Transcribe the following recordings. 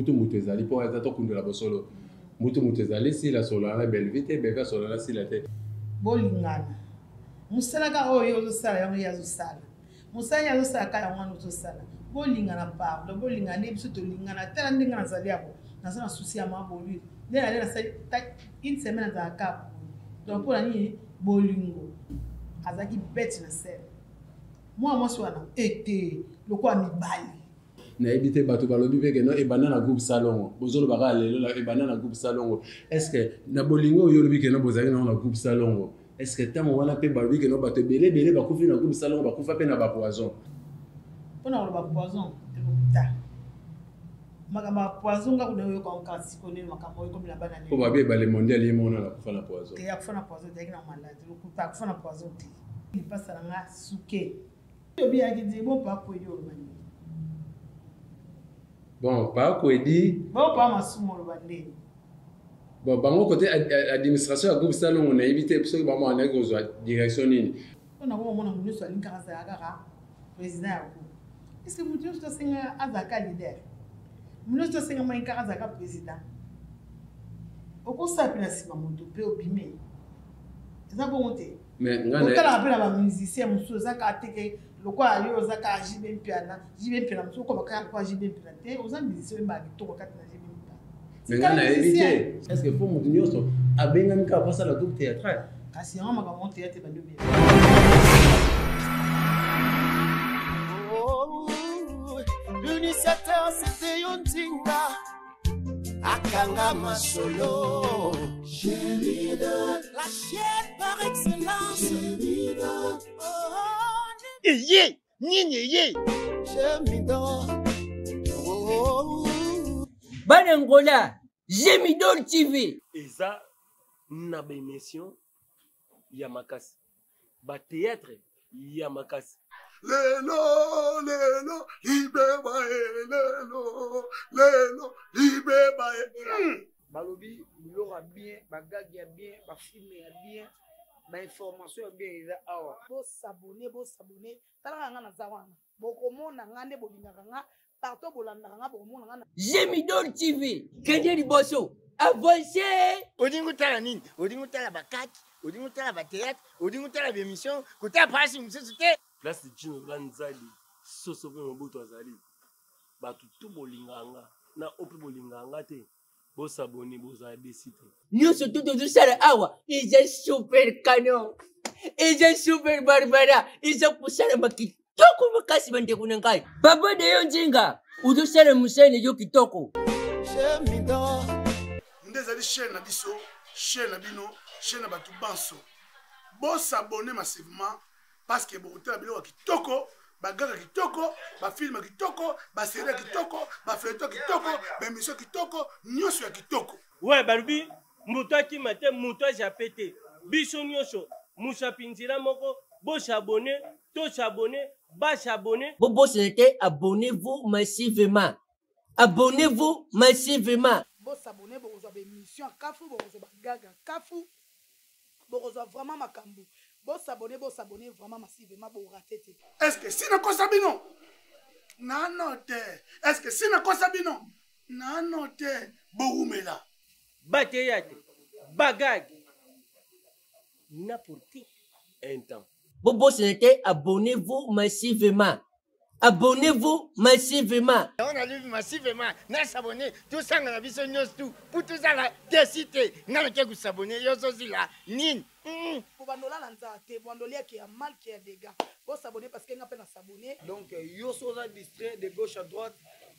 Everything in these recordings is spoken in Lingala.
Mbutu mutu ezali mpo eza tokundola bosolo. Mbutu mutu ezali Sila asolola na Bellevue te, Bellevue asolola na Sila te. Bolingana. Mosala kaka oyo yo ozosala yango ye azosala. Mosala ye azosala kaka yango wana ozosala. Bolingana pardon, bolingana nde biso tolingana. Tala ndenge nazali yango. Naza na souci ya ma bolule. Nde nale nasali une semaine azalaka kaka boye. Donc mpo na nini bolingo azalaki bete na scène. Mwana mwasi wana ete lokola mibali. Nayebi te bato balobi pe que non ebanda na groupe salongo bozoloba kaka lelo na ebanda na groupe salongo est ce que na bolingo oyo olobi que non bozalaki nango na groupe salongo est ce que ntango wana pe balobi que non bato ebele ebele bakufi na groupe salongo bakufa pe na ba poison? Mpo na koloba poison lokuta makambo ya poison nga kuna oyoka yango kaka sikoyo ndenge makambo oyo ekomi na bana mpo babi ebale mondial ye moko nano akufa na poison te akufa na poison te ayaki na malade lokuta akufa na poison te lipasa na nga suke Bon, pa kwedi. Bon, pa masumu oloba nde. Bon, bango côté administration ya groupe Salongo nayebi te soki bango bandaki kozwa direction nini. Mpo na komona moto nyonso alingi kaka azala kaka président ya groupe. Est-ce que moto nyonso tosenga azalaka leader? Moto nyonso tosenga mai kaka azalaka président? Okosala mpe na nsima moto mpe obime. Eza bongo te. Otalaka mpe na bamusicien mosusu oza kaka te ke lokola yo oza kaka JB Mpiana, JB Mpiana mosusu okoma kaka lokola JB Mpiana te, oza musicien oyembaka kitoko kati na JB Mpiana. Mais nga nayebi te, est ce que faut moto nyonso abengami kaka po asala groupe théâtral? Kasi yango makambo yango théâtre ebandi obeba. L'initiateur c'était yo Nzinga akanga masolo la chaîne par excellence eye nini eye bana ngola Gemidor TV eza na ba émission ya makasi ba théâtre ya makasi lelo lelo libeba e lelo lelo libeba e hmm. Balobi biloko ya bien, ba gag ya bien, ba film ya bien, ba information ya bien eza awa. Bo s'abonner, bo s'abonner. Tala kaka nga naza wana. Bokomona nga nde bolingaka nga partout bolandaka nga bokomona nga. Gemidor TV kende liboso avance. Olingi otala nini? Olingi otala ba kaki? Olingi otala ba theatre? Olingi otala ba emission? Kotala pasi mosusu te. Place Djino la Nzali soso pe Mobutu azali bato tout bolingaka nga na oyo pe bolingaka nga te bo s'abonner bozala desi te. Nionso tout tozosala awa eza super canon eza super barbara eza kosalama kitoko makasi bandeko na ngai papa deyo nzinga ozosala mosala na yo kitoko nde ezali chaîne na biso chaîne na bino chaîne na bato banso bosabonne massivement parce que bokotala biloko ya kitoko bagaka kitoko bafilme kitoko baserie ya kitoko bafeuilleton kitoko baémission kitoko nyonso ya kitoko we balobi moto akima te moto ajape te biso nyonso mosapi nzela moko bosabone tosabone basabone bobosana te abonnez-vous massivement abonnez-vous massivement bosabone bokozwa baémission ya kafu bokozwa bagaga kafu bokozwa vraiment makambo bo s'abonner bo s'abonner vraiment massivement bo rater te. Est ce que si nakosa bino nano te est ce que si nakosa bino nano te bowumela bateyate bagage na pour tout un temps bobosana te abonnez-vous massivement abonnez-vous massivement yango nalobi massivement na s'abonner tosangana biso nyonso tu mpo tozala desi te nga nake kosabonne yo ozozila nini mm. Bobanda olala nzala te bobanda olia ke ya mal ke ya degats bo s'abonner parce que nga pe na s'abonner. Donc yo soki oza distrait de gauche à droite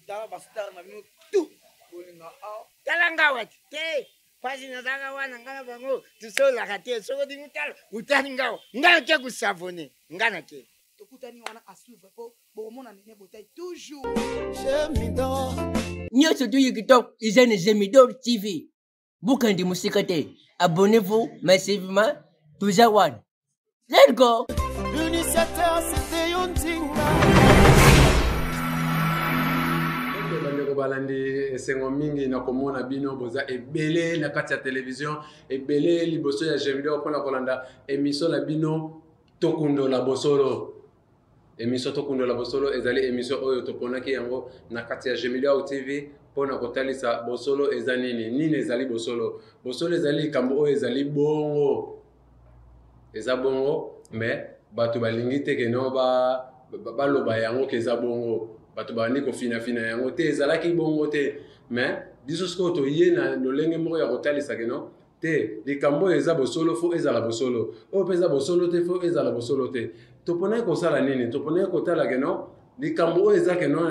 tala ba star na bino tout bolinga awa. Tala nga wapi te pasi nazalaka wana nga na bango tosololaka te soki olingi otala otali nga awa nga nake kosavone nga nake tokutani wana à suivre po bokomona nene botai toujours nyonso tuyi kitoko eza na Gemidor TV bokende mosika te abonnez-vous massivement toza wana let's go L'initiateur c'était yo Nzinga. Bandeko balandi esengo mingi na komona bino boza ebele na kati ya television ebele liboso ya Gemidor mpona kolanda emission na bino Tokundola bosolo. Emission Tokundola bosolo ezali emission oyo toponaki yango na kati ya Gemidor TV. mpo na kotalisa bosolo eza nini. Nini ezali bosolo? Bosolo ezali likambo oyo ezali bongo, eza bongo, mais bato balingi te keno baloba yango ke eza bongo. Bato babandi kofinafina yango te, ezalaki bongo te. Mais biso sikoyo toye na lolenge moko ya kotalisa keno te, likambo oyo eza bosolo, fo ezala bosolo, oyo mpe eza bosolo te, fo ezala bosolo te. Toponaki kosala nini? Toponaki kotala keno likambo oyo eza keno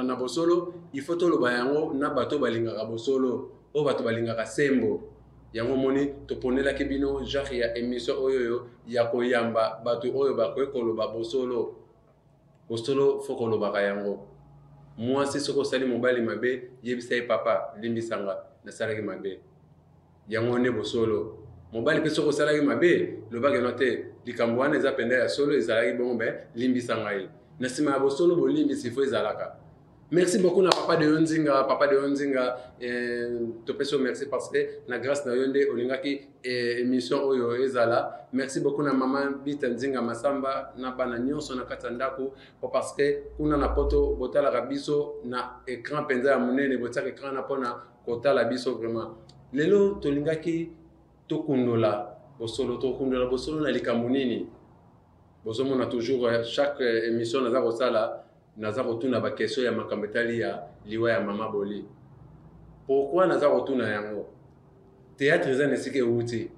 na bosolo, il faut toloba yango na bato balingaka bosolo, oyo bato balingaka sembo. Yango moni toponelaki bino genre ya émission oyo ya koyamba bato oyo bakoki koloba bosolo. Bosolo fo kolobaka yango. Mwasi soki osali mobali mabe, yebisa ye: "Papa, limbisanga, nasalaki mabe." Yango nde bosolo. Mobali mpe soki osalaki mabe, lobaki no te, likambo wana eza mpenza ya solo, ezalaki bongo, me limbisa ngai. Na nsima ya bosolo, bolimbisi fo ezalaka. Merci beaucoup na papa de yo Nzinga. Papa de yo Nzinga, topesi yo merci parce que na grâce na yo nde olingaki émission oyo ezala. Merci beaucoup na mama Bita Nzinga Masamba na bana nyonso na kati ya ndako, po parce que kuna na Poto botalaka biso na écran mpenza ya monene, botiaka écran na mpona kotala biso. Vraiment, lelo tolingaki tokundola bosolo. Tokundola bosolo na likambo nini? Bozomona toujours, chaque émission naza kosala, naza kotuna baquestion ya makambo etali ya liwa ya mama Boli. Pourquoi naza kotuna yango? Théâtre eza na esika ewuti,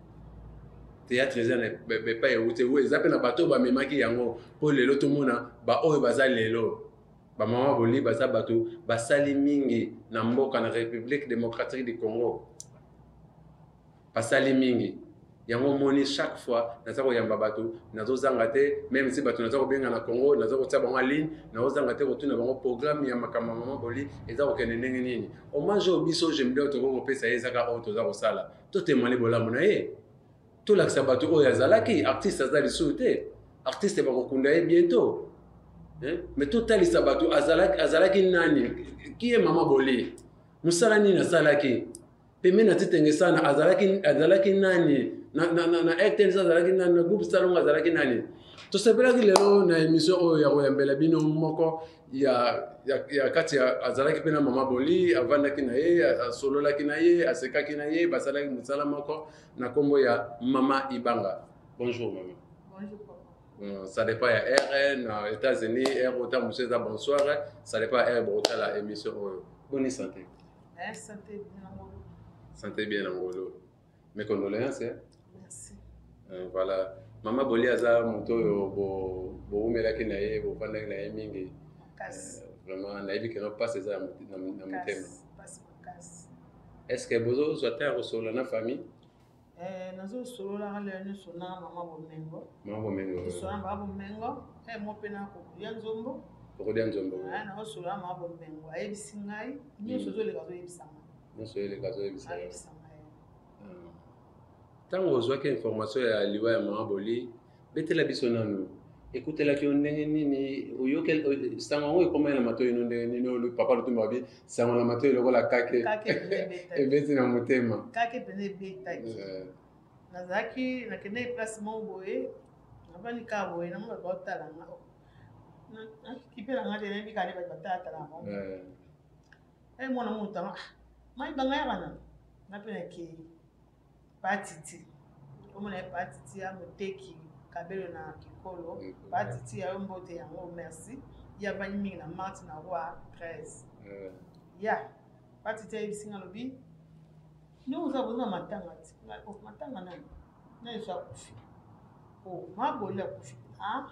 théâtre eza na epai ewuti, eza mpe na bato oyo bamemaki yango mpo lelo tomona baoyo baza lelo. Bamama Boli baza bato basali mingi na mboka, na République démocratique du Congo, basali mingi. Yango omoni, chaque fois naza koyamba bato, nazozanga te, même si bato naza kobenga na Congo, naza kotia bango en ligne, nazozanga te kotuna bango programme ya makambo ya mama Boli eza kokende ndenge nini. Hommage oyo biso jemde tokoki kopesa ye ezaka oyo toza kosala, totémoigne bolamu na ye, tolakisa bato oyo azalaki artiste. Aza lisusu te artiste, bakokunda ye bientôt, mais totalisa bato azalaki nani, ki ye mama Boli, mosala nini asalaki pembeni na Titenge sana, azalaki nani na RTNC, azalaki nani na groupe Salongo, azalaki nani. Tosepelaki lelo na émission oyo ya koyambela bino moko ya kati ya azalaki mpe na mama Boli, avandaki na ye, asololaki na ye, asekaki na ye, basalaki mosala moko na nkombo ya mama Ibanga. Bonjour mama. Bonjour papa. Bon, ça dépend ya heure na États-Unis, heure ota mosusu eza bonsoir, ça dépend ya heure bokotala émission oyo. Boni santé? Eh, santé bien na ngolo. Santé bien na ngolo. Mes condoléances, hein? Merci. Voilà, mama Boli aza moto oyo bowumelaki na ye, bofandaki na ye mingi. Makasi. Vraiment nayebi keno mpasi eza na motema. Pasi makasi. Est ce que bozozwa te ya kosolola na famille? Eh, nazosololaka lelo nyonso na mama Bomengo. Mama Bomengo. Tosolola mama Bomengo mo mpe na kokolia nzombo. Kokolia nzombo. Nazosolola mama Bomengo, ayebisi ngai nyonso ozoleka, azoyebisa ngai. Nyonso oyeleka azoyebisa. Ayebisa ngai. Ntango ozwaki information ya liwa ya mama Boli, betela biso nanu, ekutelaki yo ndenge nini? Sango yango ekomai na matoi no ndenge nini? Oyo papa Lutumba babi sango na matoi lokola kake Kake mpenza ebetaki. Ebeti na motema. Kake mpenza ebetaki. Nazalaki, nakendaki place moko boye, navandi kaka boye, namoni bato baotala nga. Nakipe na nga te, nayebi kaka nde bato batalatala bango. E mwana moto anga mai banga yaka na nga mpe nakei patiti, omona ye patiti ya moteki kabelo na kikolo. Patiti ya yo mbote yango, merci. Ye avandi mingi na Marte na Roi 13. Ya patiti ayebisi nga, alobi: "Ndenge oza boza na matanga ti oh, matanga nani na yesu akufi? O maboli akufi." Ah,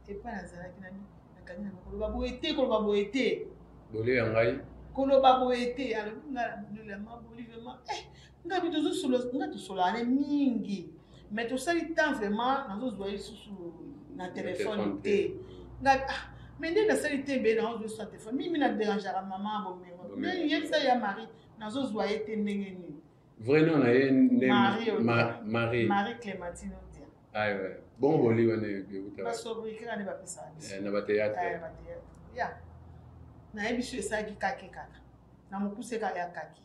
epai nazalaki nani, nakangi na koloba boye te, koloba boye te. Boli ya ngai. Koloba boye te. Alobi ngai na maboli vraiment, eh, ngai bi tozosolo, ngai tosolaka ne mingi, mais tosali temps vraiment nazozwa ye lisusu na telefone te. Ngai ah, mais nde nasali te, mbe nazozwa lisusu na telefone mingi na dérangeaka mama Bomengo. Ndenge yebisa ya Marie, nazozwa ye te, ndenge nini? Vrai nom na ye nde? Marie Odia. Marie. Marie Clémentine Odia. Ah ouais. Bongo boli wana euta? Basobriquet kaka nde bapesaka biso. Na bathéâtre. Eh, bathéâtre ya nayebi so esalaki kake kaka na mokuse kaka ya kake.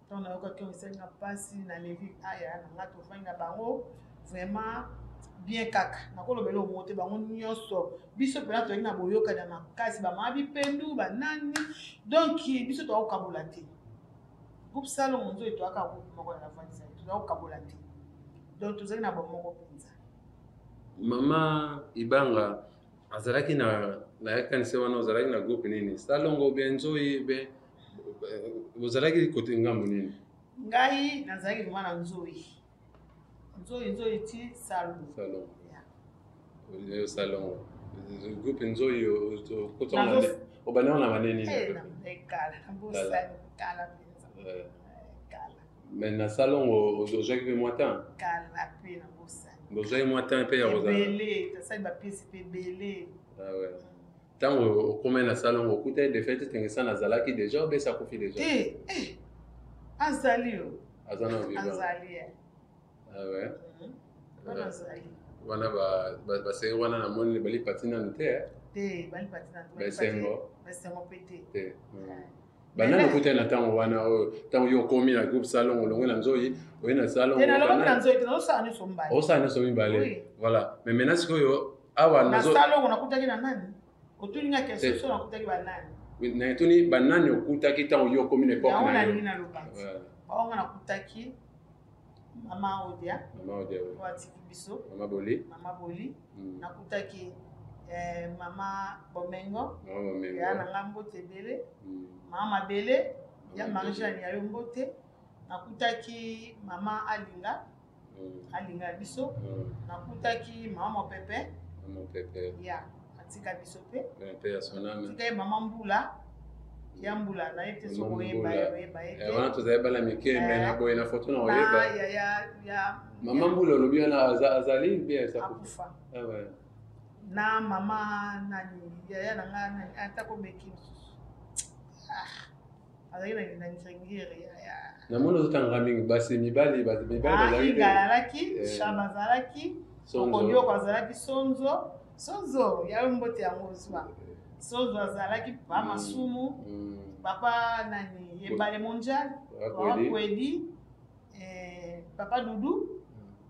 Ntango nayokaki yango, esalinga mpasi. Na levi aya na nga, tofandi na bango vraiment. Bien kaka nakoloba eloko moko te, bango nyonso biso mpena toyaki na boyokani ya makasi, bamama bipendu banani, donc biso toakokabola te. Groupe Salongo nzoyi toyaka groupe moko na navandisa, tozakokabola te, donc tozali na bomoko mpenza. Mama Ibanga azalaki na nayakanisi wana, ozalaki na groupe nini? Salongo be Nzoyi be ozalaki kote ngambo nini? Ngai nazalaki vraiment na Nzoyi, Nzoyi, Nzoyi ti Salongo. Salongo. Yeah. Salongo. Groupe Nzoyi okota obanda wana bane nini? Kala, nabosani kala mpenza. Kala. Mais na Salongo ozwaki mpe mwa temps? Kala mpe nabosani. Ozwaki mwa temps mpe ya kozala? Ebele, tosali bapiese mpe ebele. Ah ouais. Ntango okomai na Salongo okutaki Defete Tengesa nazalaki déjà obesi akufi déjà? Te, eh, azali yo. Aza na vivant. Azali. Ah ouais. Wana azali. Wana basenge wana namoni bali pati nanu te. Te, bali pati nanu. Basengo. Basengo mpe te. Te. Banani okutani na ntango wana oyo ntango yo okomi na groupe Salongo, olongwe na Nzoyi oye na Salongo? Te, nalongwaki na Nzoyi te, nazosala nyonso mibale. Osala nyonso mibale. Voilà. Mais maintenant sikoyo awa na Salongo nakutaki na nani? Otuni nga question, so nakutaki banani? Natuni banani okutaki ntango yo okomi na époque na yo. Nalingi naloba bango nga nakutaki Mama Odia. Mama Odia, oui. Oyo atiki biso. Mama Boli. Mama Boli. Nakutaki Mama Bomengo. Mama Bomengo. Ya na nga mbote ebele. Mama Mabele, ya Marie-Jeanne ya yo mbote. Nakutaki Mama Alinga. Alinga ya biso. Nakutaki Mama Mopepe. Mama Mopepe. Ya atika biso pe. Pe ya soname. Atika ye Mama Mbula. Ya Mbula na ye te soki oyeba ye, oyeba ye te. Wana tozali bana mike, mais na boye na foto na oyeba. Ya Mama Mbula olobi wana azali bien akufa. Ah ouais. Na mama nani yaya na nga nani ata komeki mosusu. Azalaki na Ngiringiri yaya. Namoni ozotangaka mingi basi mibali mibali bazalaki. Inga azalaki, Shaba azalaki, Okodioko azalaki, Sonzo. Sonzo ya yo mbote yango ozwa. Sonzo azalaki pa Masumu, papa nani Ebale Mondial, papa Kwedi, papa Dudu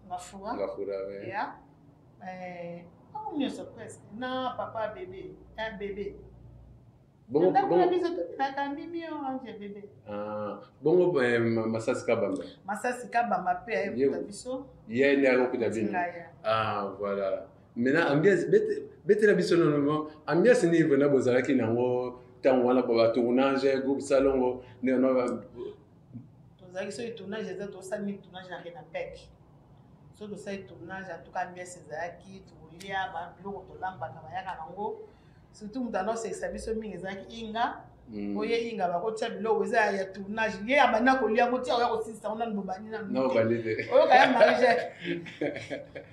Ngafura. Ngafura, ouais. Ya. Bango nyonso presque na papa bébé, un bébé. Bongo bongo biso tobinaka mimi orange bébé. Ah, bongo Masasi Kabamba. Masasi Kabamba pe ayokuta biso. Ye nde ayokuta bino. Ah, voilà. Maintenant ambiance betela biso nono ambiance nini vraiment bozalaki nango ntango wana ba tournage groupe Salongo nde tozalaki soki tournage eza tosali tournage na Renapec. Soki tosali tournage en tout cas ambiance ezalaki tokolia ba biloko tolambaka bayaka nango. Surtout moto anosekisa biso mingi ezalaki Inga. Oye Inga bakotia biloko eza ya tournage. Ye abanda kolia yango tia oya kosilisa ngo nanu bobandi nanu. Oyoka ya Marie-Jeanne.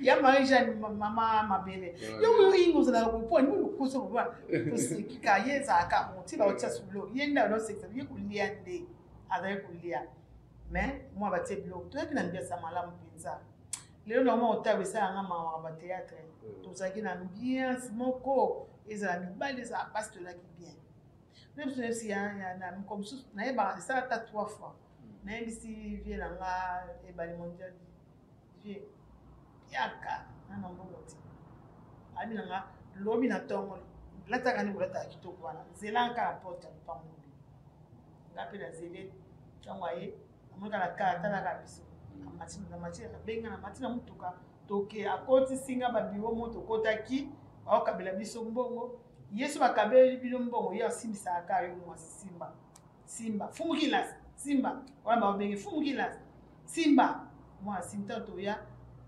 Ya Marie-Jeanne mama Mabele. Yo oyo Inga ozalaka kopona ni lokoso boba. Tosekika ye ezalaka ngo tia bakotia su biloko. Ye nde anosekisa ye kolia nde. Azali kolia. Mais moi batie biloko. Toyaki na ambiance ya malamu mpenza. Lelo na mwa otabo esalanga mawa ba théâtre. Tozalaki na ambiance moko ezala mibali ezala basi tozalaki bien. Nayebisi nayebisi ya na moko mosusu nayebaka esala ata 3 fois. Nayebisi vie na nga Ebale Mondial vie piaka na na mbongo te. Abi na nga lobi na ntongo lataka nde kolataka kitoko wana nzela nka na porte ya lopango mobimba. Nga mpe nazeli ntango aye amonaka na kala atalaka biso amati na mati abenga na mati na motuka toke akotisi nga babiro mo tokotaki baokabela biso mbongo. Yesu bakabeli bino mbongo ye asimbisaka kaka yo mwasi simba simba fumukilas simba wana babenge fumukilas simba mwa simba toya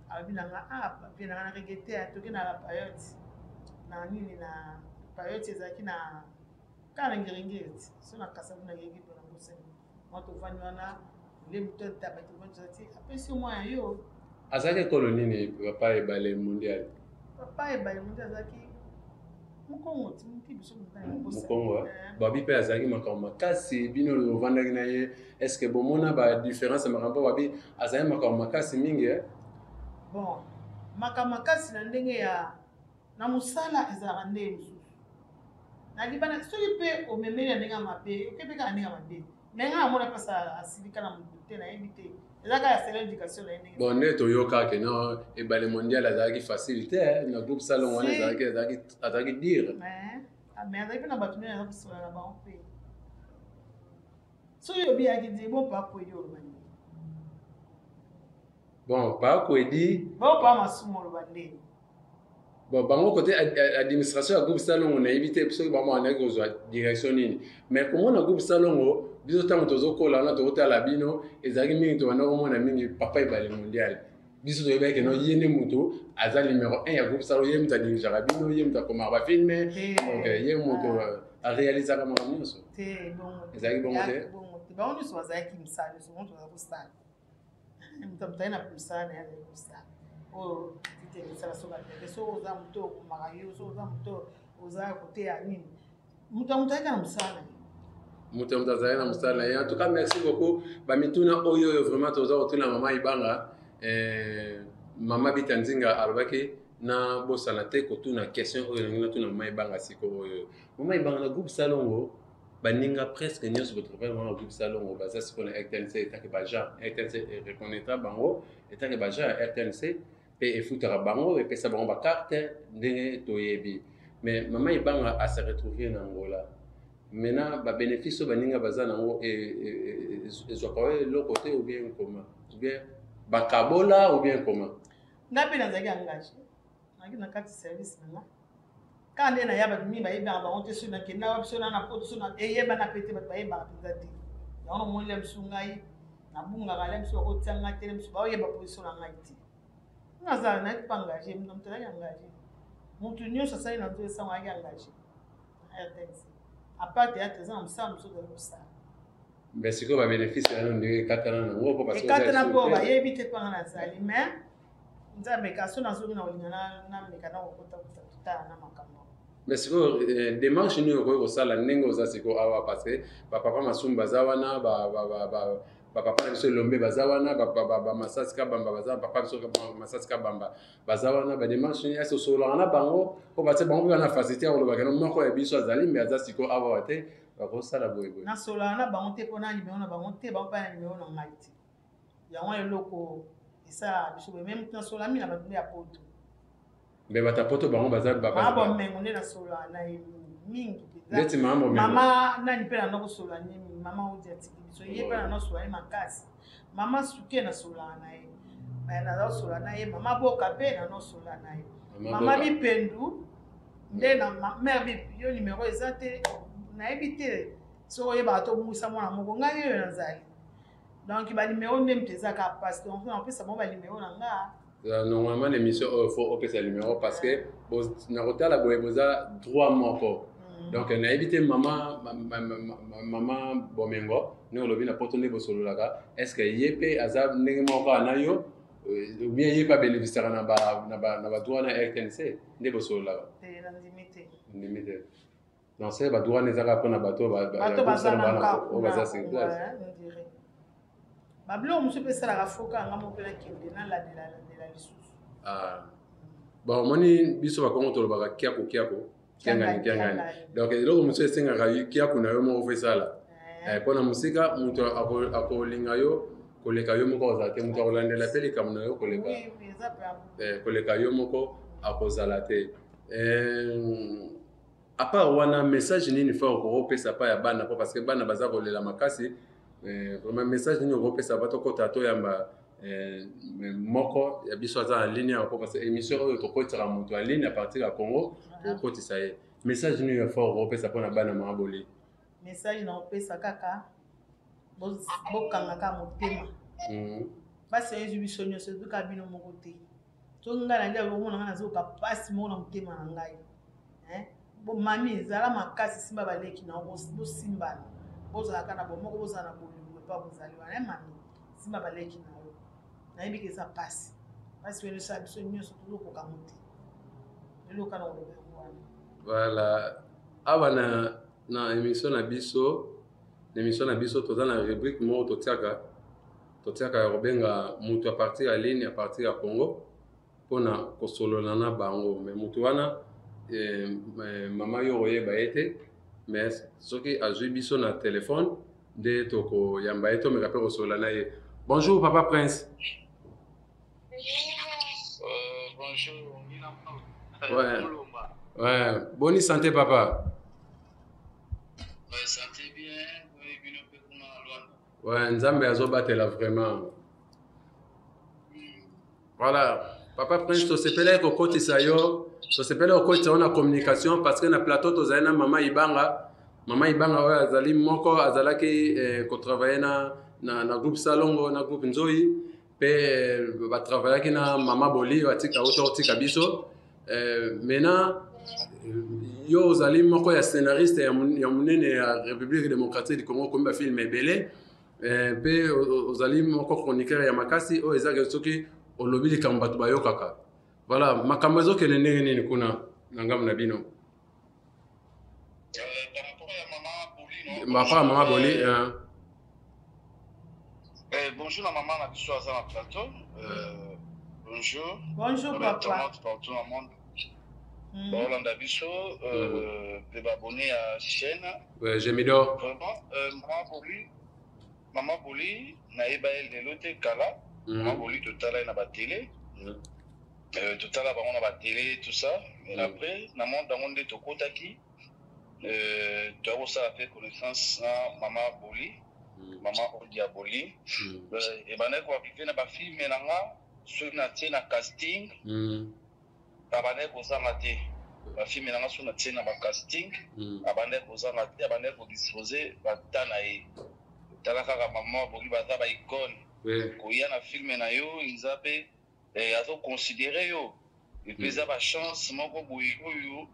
alobi na nga ah papier na nga na regete toke na la payote na nini na payote ezalaki na kaka na Ngiringiri so na Kasavu na Ngiringiri mpona bosani mwa tovandi wana lembu to ntaba tovandi tozati apesi yo mwa ya yo. Azalaki ekolo nini papa Ebale Mondial? Papa Ebale Mondial azalaki Mokongo, ti biso Mokongo, babi mpe azalaki makambo makasi bino ovandaki na ye est-ce que bomona ba différence ya makambo babi azalaki makambo makasi mingi eh? Bon, makambo makasi na ndenge ya na mosala ezalaka ndenge mosusu. Na libanda soki mpe omemeli na ndenge ya mabe, oke mpe kaka ndenge ya mabe. Mais nga namona mpasi asilika na motu te, nayebi te. Eza kaka ya selon éducation na ye ndenge. Bon, nde toyoka ke no Ebale Mondial azalaki facile te eh, na groupe Salongo wana. Si. Azalaki dire. Mais ah, mais azali mpe na bato nde aza kosola na bango mpe. Soki oyobi yaki di bon pa kwedi, oloba nini? Bon, Pakwedi. Bon pa Masumu, oloba ndeni? Bon, bango côté administration ya groupe Salongo, nayebi te soki bango bandaki kozwa direction nini, mais komona groupe Salongo, biso ntango tozokola wana, tokotala bino, ezalaki mingi, tobanda komona mingi papa Ebale Mondial. Biso toyebaki ke no ye nde moto aza numéro 1 ya groupe Salongo, ye moto adirigeaka bino, ye moto akomaka bafilms. Te. Donc ye moto aréalisaka makambo nyonso. Te, bongo te. Ezalaki bongo te? Ezalaki bongo te. Bango nyonso bazalaki mosala, nyonso bango toza kosala. Moto moto aye na mosala na ye, azali kosala oyo titelesala. Soki ateke, soki oza moto okomaka yo, soki oza moto oza koteya nini, moto ya moto ayaki na mosala na ye. Moto ya moto azali na mosala na ye. En tout cas, merci beaucoup. Bamituna oyo vraiment toza kotuna mama Ibanga, mama Bita Nzinga alobaki na bosana te kotuna question oyo nangi natuna mama Ibanga siko oyo. Mama Ibanga, na groupe Salongo, baninga presque nyonso botravaille bango na groupe Salongo baza sikoyo na RTNC etake baagent. RTNC reconnaîtra bango etake baagent ya RTNC mpe efutaka bango, epesa bango bacarte ndenge toyebi. Mais mama Ibanga ase retrouve na Angola. Maintenant, babénéfice oyo baninga baza nango, ezwaka oyo eloko te, ou bien comment, ou bien bakabola, ou bien comment? Nga mpe nazalaki engagé, nazalaki na kati service na nga. Kaka nde naya, bato mingi bayebaka bango te. Soki nakenda wapi, so na na poto, so eyebana mpe te, bato bayebaka mpenza te. Yango namoni le mosu ngai nabungaka, le mosu bakotia ngai te, le mosu baoyeba position na ngai te. Nazala nayaki mpe engagé, moto moto azalaki engagé, motu nyonso asali na nzoto esango ayaki engagé na RTNC. À part théâtre, eza na mosala mosusu ozali kosala. Mais sikoyo babénéfice yano ndenge ekatana nango po parce que Ekatana mpo oza bayebi te mpanga nazali. Mais Nzambe ka so nazongi na kolinga nameka na kokota kuta totala na makambo. Mais sikoyo démarche nini okoki kosala ndenge oza sikoyo awa? Parce que bapapa Masumu baza wana, bapapa na biso Elombe baza wana, bamasasi Kabamba baza, papa biso Masasi Kabamba baza wana. Badémarche nini ese osololaka na bango mpo batie bango mpe bana facilité ya kolobaka no moko ya biso azali, me aza sikoyo awa te, bakosala boye boye? Nasololaka na bango te mpo na nimero na bango te, bango mpe na nimero na ngai te. Yango eloko esalaka biso boye. Meme nasolami na bato nde ya poto. Me bato ya poto bango baza Mama Bomengo nde nasololaka na ye mingi mpenza. Neti mama Bomengo. Mama nani mpe nanda kosolola nde mingi, mama Odi atiki biso, ye mpe nanda kosolola ye makasi. Mama Suke nasololaka na ye. Naza kosolola na ye. Mama Boka mpe nanda kosolola na ye. Mama Bipendu nde na mare Bip, yo nimero eza te, nayebi te soki oyebaka tobungisa mwana moko ngai oyo nazali. Donc banimero nde moto eza kaka mpasi, donc napesa bango banimero na nga. Normalement, na émission oyo faut opesa numéro parce que na kotala boye boza droit moko. Donc nayebi te mama Bomengo ndenge olobi na poto nde bosololaka, est ce que ye mpe aza ndenge moko kaka na yo, ou bien ye mpe abénéficiaka na badroit na RTNC nde bosololaka? Te, nandimi te. Ndimi te. Donc se badroit wana eza kaka mpona bato oyo bato baza na oyo baza sur place. Babiloko mosusu mpe esalaka foka yanga moko mpe nakende nalandela landela lisusu. Ah. Bon, omoni biso bakongo tolobaka kiako kiako kiangani kiangani. Donc eloko mosusu esengaka kiako na yo moko fo esala. Mpo na mosika, moto akolinga yo koleka yo moko akozala te, moto akolandela mpe likambo na yo koleka Oui, eza mpe koleka yo moko akozala te. À part wana, message nini fa okopesa pa ya bana? Po parce que bana baza kolela makasi. Vraiment, message nini okopesa? Bato kota toyamba moko ya biso aza en ligne awa, po parce que émission oyo tokotisaka moto en ligne à partir ya Congo, tokotisa ye. Message nini ya fort okopesa mpona bana mama Boli? Message na kopesa kaka, bokanga kaka motema. Basi oyo ezwi biso nyonso, ezwi kaka bino moko te. So ngai na nde omona ngai nazoyoka mpasi moko na motema na ngai. Mami, ezala makasi, simba baleki na yo, bosimbana, bozalaka na bomoko, bozala na bolingo epa bozali wana. Mami, simba baleki na yo. Nayebi ke eza mpasi, mpasi oyo esala biso nyonso, tozokoka ngo te. Eloka na koloba yango wana. Voilà, awa na émission na biso, na émission na biso toza na rubrique moko totiaka ya kobenga moto à partir ya ligne, à partir ya Congo, mpona kosolola na bango. Mais moto wana, mama yo koyeba ye te, mais soki azwi biso na telefone nde tokoyamba ye, tomeka mpe kosolola na ye. Bonjour papa Prince. Bonjour. Ouais. Ouais. Bonne santé papa. Ouais, santé bien. Oui, bino pe kuna na Luanda. Ouais, Nzambe azobatela vraiment. Voilà. Papa Prince, tosepelaki kokotisa yo, tosepelaki kokotisa yo na communication parce que na plateau tozali na mama Ibanga. Mama Ibanga oyo azali moko azalaki eh, kotravailler na, na, na groupe Salongo, na groupe Nzoyi mpe eh, batravaillaki na mama Boli oyo atika auta kotika biso. Eh, maintenant yo ozali moko ya scénariste ya monene ya République démocratique du Congo, okomi bafilme ebele mpe ozali moko chroniqueur ya makasi oyo ezaki soki olobi likambo bato bayokaka. Voilà, makambo ezokende ndenge nini kuna na ngambo na bino? Par rapport à maman Boli, non? Par rapport à maman Boli, hein. Bonjour na maman na biso aza na plateau. Bonjour. Bonjour papa. Partout dans le monde. Baolanda biso mpe baabonné ya chaîne. Ouais, Jemidor. Vraiment, maman Boli, maman Boli nayeba ye lelo te kala. Maman Boli totala ye na batele. Totala bango na batele tout ça. Mais après na monde yango nde tokotaki toya kosala mpe connaissance na mama Boli, mama Odia Boli. Ebandaki koarrive na bafilme na nga soki natie na casting, abandaki kozanga te. Bafilme na nga soki natie na bacasting, abandaki kozanga te, abandaki kodispose bata na ye. Tala kaka mama Boli, baza baicone. Koya na filme na yo eza mpe azoconsidere yo, epuis eza bachance moko boye oyo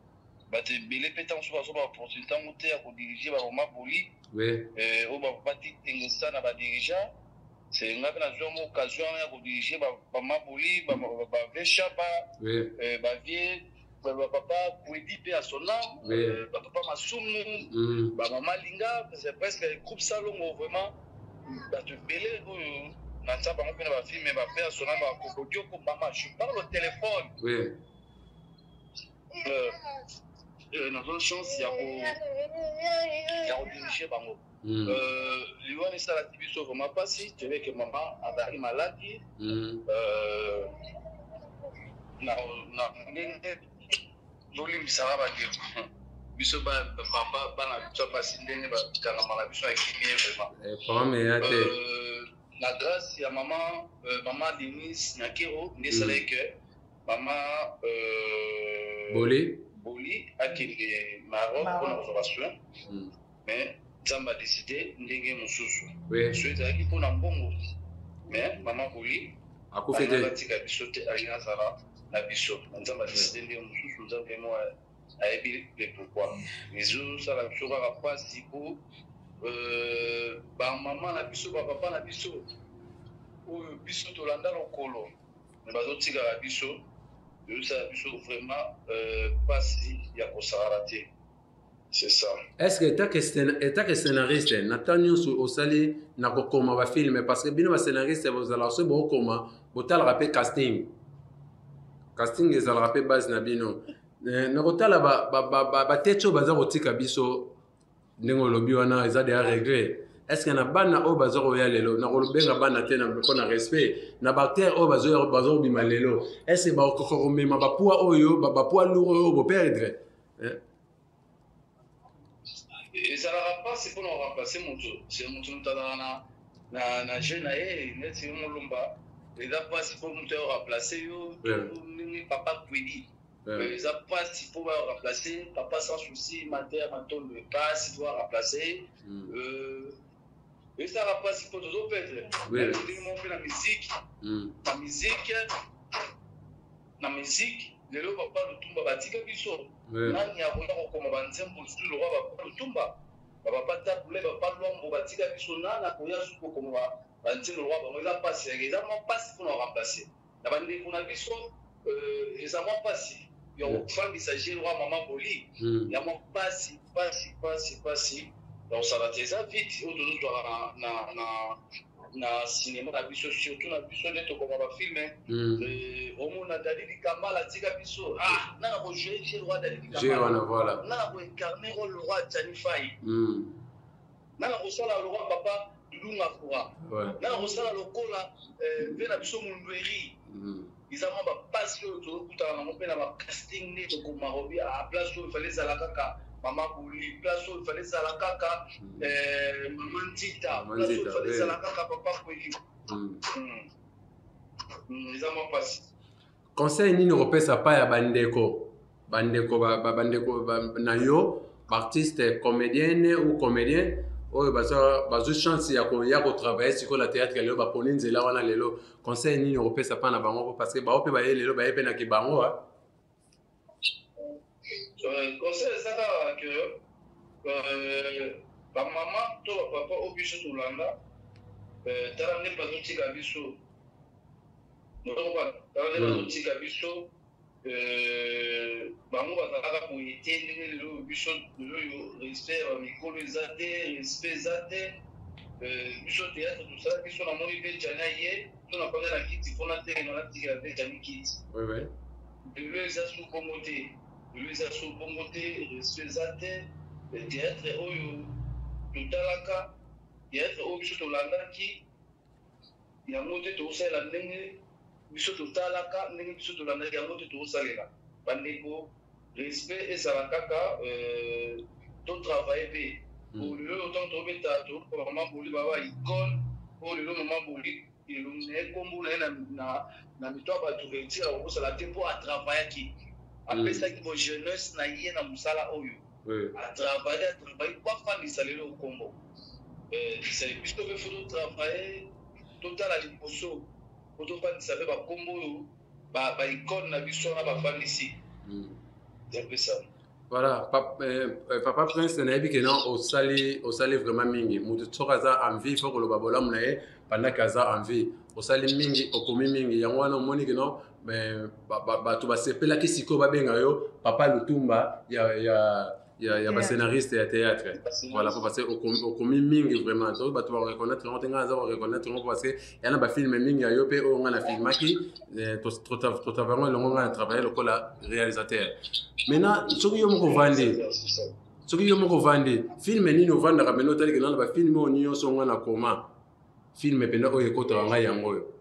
bato ebele mpe ntango mosusu bazwa baopportunité yango te ya kodirige bamama Boli oyo bapapa tengesa na badirigant. C'est nga mpe nazwa mo occasion wana ya kodirige bamama Boli, baveshaba, bavie bapapa Kwedi mpe ya sonam, bapapa Masumu, bamama Linga. C'est presque groupe Salongo vraiment bato ebele oyo natia bango mpe na bafilme bape ya sonam, bakokodioko. Mama, je parle au téléphone. Nazwa chance ya kodirige bango. Liwa esalaki biso vraiment mpasi. Toyebeke mama azalaki maladi na ndenge bolimbisaka bandeko biso bapapa bana biso basi ndenge bakangama na biso akimi ye vraiment. Problème ya te. Na grâce ya mama, mama Denise Nyakero nde esalaki ke mama Boli Boli akende Maroc mpona kozwa basoin, mais Nzambe adécide ndenge mosusu. So ezalaki mpona mbongo, mais mama Boli akufi te, atika biso te, alingi azala na biso. Nzambe adécide ndenge mosusu, Nzambe mo ayebi le pourquoi. Ezosala biso kaka mpasi po bamama na biso, bapapa na biso oyo biso tolanda lokolo bazotikaka biso, ezosala biso vraiment mpasi ya kosakana te. C'est ça. Est-ce que etake scénariste na ntango nyonso osali na kokoma bafilme, parce que bino bascénariste bozalaka soki bokokoma botalaka mpe casting, casting ezalaka mpe base na bino na kotala bateti oyo baza kotika biso, ndenge olobi wana eza deya regret. Est ce que na bana oyo baza koya lelo, na kobenga bana te mpo na respect, na baacteur oyo baza kobima lelo, est ce que bakoka komema bapoids oyo, bapoids lourd oyo boperdre? Ezalaka mpasi mpona koremplace moto. Se moto, moto azalaka na jeu na ye neti yo molumba, eza mpasi mpo moto ayo remplace yo. Ndenge papa Kwedi, eza mpasi mpo baremplace papa Sans Souci Mater Matondo, mpasi mpo baremplace. Ezalaka mpasi mpo tozoperdre ndenge moko mpe na musique, na musique, na musique lelo papa Lutumba batika biso, nani akoya kokoma banzembo lisusu lokwa papa Lutumba? Bapapa Tabule, papa Lwambo batika biso, nani akoya susu kokoma banzembo lokwa bango? Eza mpasi, eza mwa mpasi mpona koremplace na bandeko na biso. Eza mwa mpasi ya kofandisa je roi mama Boli, ya mwa mpasi, mpasi, mpasi, mpasi ya kosala te. Eza vite oyo tozozwaka na cinéma na biso, surtout na biso nde tokoma bafilme. Omona Dali Likambala atika biso, nana kojoue je roi Dali Likambala, nana koincarne rôle le roi Jani Fai, nana kosala le roi papa. Dudu Ngafura, nga nakosala lokola mpe na biso Mundweri. Eza mwa bapasi oyo tozokutana nango mpe na bacasting nde tokomaka obi a place oyo fale ezala kaka mama Boli, place oyo fale ezala kaka mama Nzita, place oyo fale ezala kaka papa Kweli. Eza mwa pasi. Conseil nini okopesa pa ya bandeko bandeko bandeko na yo baartiste comédienne ou comédien oyo bazwi chance ya koya kotravaille sikoyo na théâtre lelo, baponi nzela wana lelo? Conseil nini okopesa mpa na bango? Parce que bao mpe baye lelo, baye mpe na kibango. Conseil eza kaka ke bamama to bapapa oyo biso tolanda, tala nde bazotika biso, tala nde bazotika biso. Bango bazalaka boye te ndenge lelo biso. Lelo oyo respect ya bamikolo eza te, respect eza te. Biso théâtre tosala biso, namoni mpe Jani aye to nafanda na kiti mpona telema, natikela mpe Jani kiti. Lelo eza su bongo te, lelo eza su bongo te, respect eza te. Théâtre oyo totalaka, théâtre oyo biso tolandaki, yango te tokosalela. Ndenge biso totalaka, ndenge biso tolandaki, yango te tokosalela. Bandeko, respect ezala kaka, totravaille mpe. Lelo oyo ntango tobeta, toyoka mama Boli baba icône oyo. Lelo mama Boli, elongi na ye, nkombo na ye na mito ya bato etikala kokosala te, mpo atravaillaki, apesaki bo jeunesse na ye na mosala oyo. Atravaille, atravaille po afandisa lelo nkombo. Biso mpe faut totravaille, totala liboso po tofandisa mpe bakombo oyo baicône na biso wana bafandisi yapesa. Voilà, papa Prince, nayebi ke non, osali, osali vraiment mingi. Moto soki aza en vie, faut koloba bolamu na ye pendant ke aza en vie. Osali mingi, okomi mingi, yango wana omoni ke non, bato basepelaki sikoyo babenga yo papa Lutumba ya bascénariste ya théâtre. Voilà, po parce que okomi mingi vraiment. Donc bato bareconnaître yango te, ngai aza koreconnaître yango parce que ya na bafilm mingi ya yo mpe oyo ngai na filmaki, totravaille yango elongo, ngai na travaille lokola réalisateur. Maintenant, soki yo moko ovandi, soki yo moko ovandi, film nini ovandaka mpena otaliki nana bafilm oyo nyonso ngai na koma, film mpenza oyo ekotaka ngai yango oyo,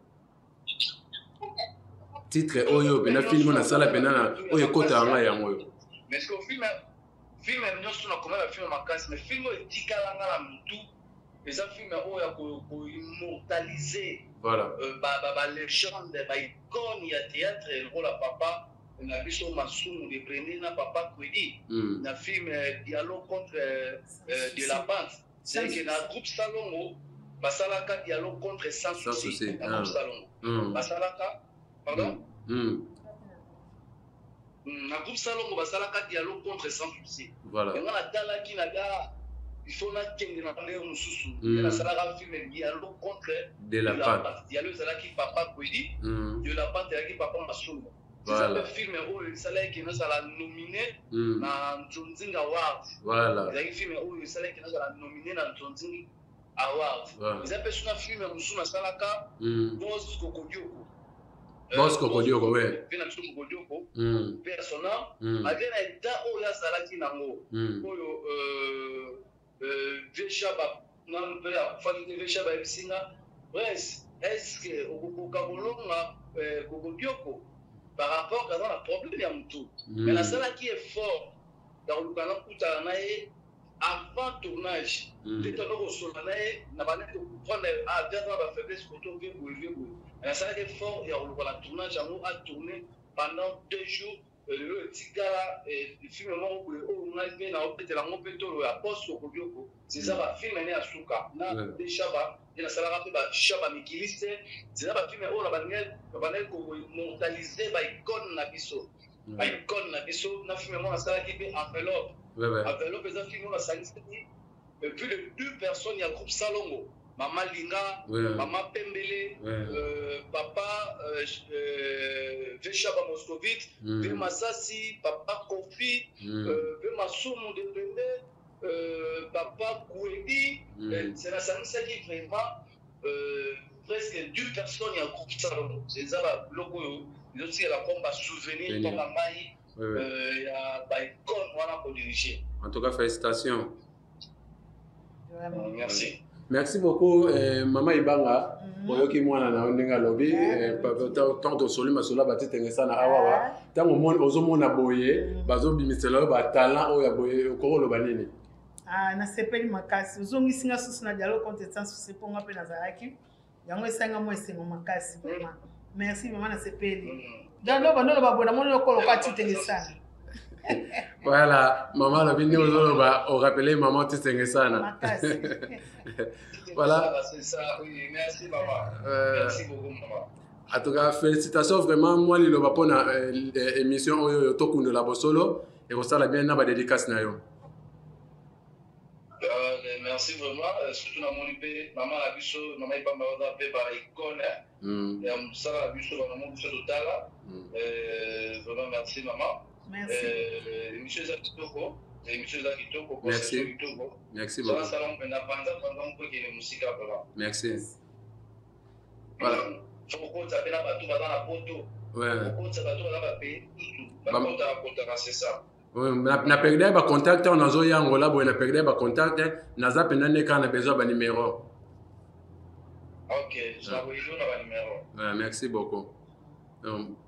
titre oyo mpena film nasala mpena na oyo ekotaka ngai yango oyo? Mais film nyonso nakoma, bafilm makasi, mais film oyo etikala nga na motu eza film oyo ya koimmortaliser balégende, baicône ya théâtre lokola papa na biso Masumu de Prene na papa Kwedi na film Dialogue contre de la Pente. C'est que na groupe Salongo basalaka Dialogue contre Sans Souci. Na groupe Salongo basalaka, pardon, na groupe Salongo basalaka Dialogue contre Sans Souci. Yango natalaki na ga, il faut nakende na ndenge mosusu. Nde nasalaka film Dialogue contre de la Pente. Dialogue ezalaki papa Kwedi, de la Pente ezalaki papa Masumu. Eza mpe film oyo esalaki nazala nominé na Nzonzinga Award. Ezalaki film oyo esalaki nazala nominé na Nzonzinga Award. Eza mpe suna film mosusu nasalaka, Bos Kokodioko. Bos Kokodioko, we. Mpe na biso Kokodioko mpe asona, malgré na état oyo azalaki nango, oyo vieux Shaba nanu mpe akufaki te, vieux Shaba ayebisi nga: "Prince, est ce que okokoka kolonga Kokodioko par rapport kaza na problème ya motu?" Mais nasalaki effort ya koluka nakutana na ye avant tournage nde tondo kosola na ye na bandi koprendre aza na bafaiblesse koto ve boye, ve boye. Nasalaki effort ya koluka na tournage yango, atourne pendant 2 jours. Lelo etikala film moko boye oyo ngai mpe naobetela yango mpe tolo ya Poste Kokodioko. Eza bafilm ne ya suka na de Shaba nde nasalaka mpe bashaba mikiliste. Eza bafilm oyo na bandaki koimmortaliser baicône na biso, baicône na biso. Na film moko nasalaki mpe, Enveloppe. Enveloppe eza film oyo nasangisaki plus de deux personnes ya groupe Salongo: mama Linga, mama Pembele, papa Veshaba Moscovite, ve Masasi, papa Kofi, ve Masumu de Pembe, papa Kouedi. C'est nasangisaki vraiment presque deux personnes ya groupe Salongo. Eza babiloko oyo ezotikela comme basouvenir mpona ngai ya baicône wana kodirige. En tout cas, félicitations. Merci. Merci beaucoup eh, mama Ibanga. Mm -hmm. Oyoki mwana na yo ndenge alobi eh, tant tosoli masolo ya batitengesa na awawa ntango ozomona boye mhm. bazobimisela yo batalent oyo ya boye okoki oloba nini? Ah, nasepeli makasi ozongisi nga susu na dialogue contre sans souci mpo nga mpe nazalaki yango esali nga mwa esengo makasi vraiment merci vraiment nasepeli mm. donc bando loba boye namoni lokolo kwa titengesana voilà maman alobi ndenge ozoloba orappele maman titengesana voilà merci maman euh, merci beaucoup maman en tout cas félicitations vraiment mwa liloba mpona euh, émission oyo oyo tokundola bosolo ekosala bien na badédicace na yo Euh, merci vraiment euh, surtout namoni mpe mama na biso mama ebamba baza mpe ba icone mm. ya mosala na biso bamama biso totala mm. euh, vraiment merci mama émission eza kitoko émission eza kitoko merci kitoko merci beaucoup sala mpenza panza panza mpo ekende mosika vraiment merci voilà okotisa mpe na bato baza na poto okotisa bato baza bapays bakotaka kotaka c'est ça na perdre ba contact oyo nazoya angola boye na perdre ba contact naza mpenza nde kaka na besoin ya banimero ok ah, merci beaucoup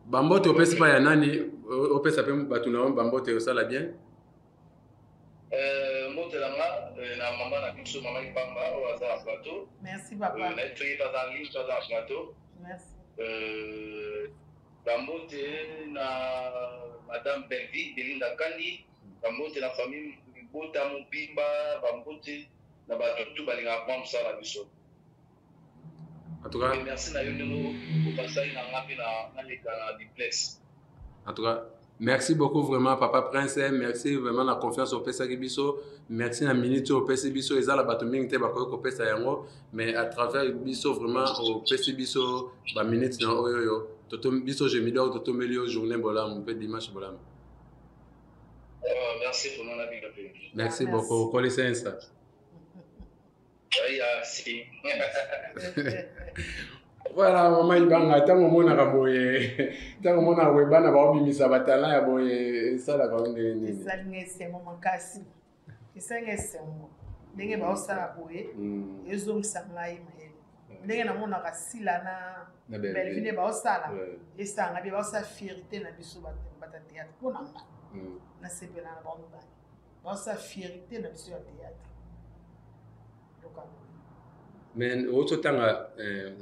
bambote opesi mpa ya nani opesa mpe bato na yo bambote osala bien euh, mbote na nga euh, na mama na biso mama ipamba oyo aza na plateau merci papa euh, nayebi soki aza en ligne to aza na plateau merci Ba mbote na madame Bellevue Belinda Kandi, ba mbote na famille libota mobimba, ba mbote na bato tout balingaka mwa mosala na biso. En tout cas, merci na yo ndenge opasaki na nga mpe naleka na duplex. En tout cas, merci beaucoup vraiment papa prince merci vraiment na confiance opesaki biso merci na minute oyo opesi biso eza na bato mingi te bakoki kopesa yango mais à travers biso vraiment opesi biso baminute na oyo oyo biso jemidor totombeli yo journée bolamu mpe dimanche bolamu euh, merci vraiment na bino mpe merci beaucoup kolisa insa voilà mama ibanga ntango omonaka boye ntango omonaka boye bana baobimisa batala ya boye esalaka yo ndenge nini esali nga esengo makasi esali nga esengo ndenge baosala boye hmm. ezongisa ngai mayele ndenge namonaka sila na bellevue nde baosala esanga bie baosala fierité na biso bata théâtre mpo na nga hmm. nasepela na bango mibale baosala fierité na biso ya théâtre mais outi otanga eh,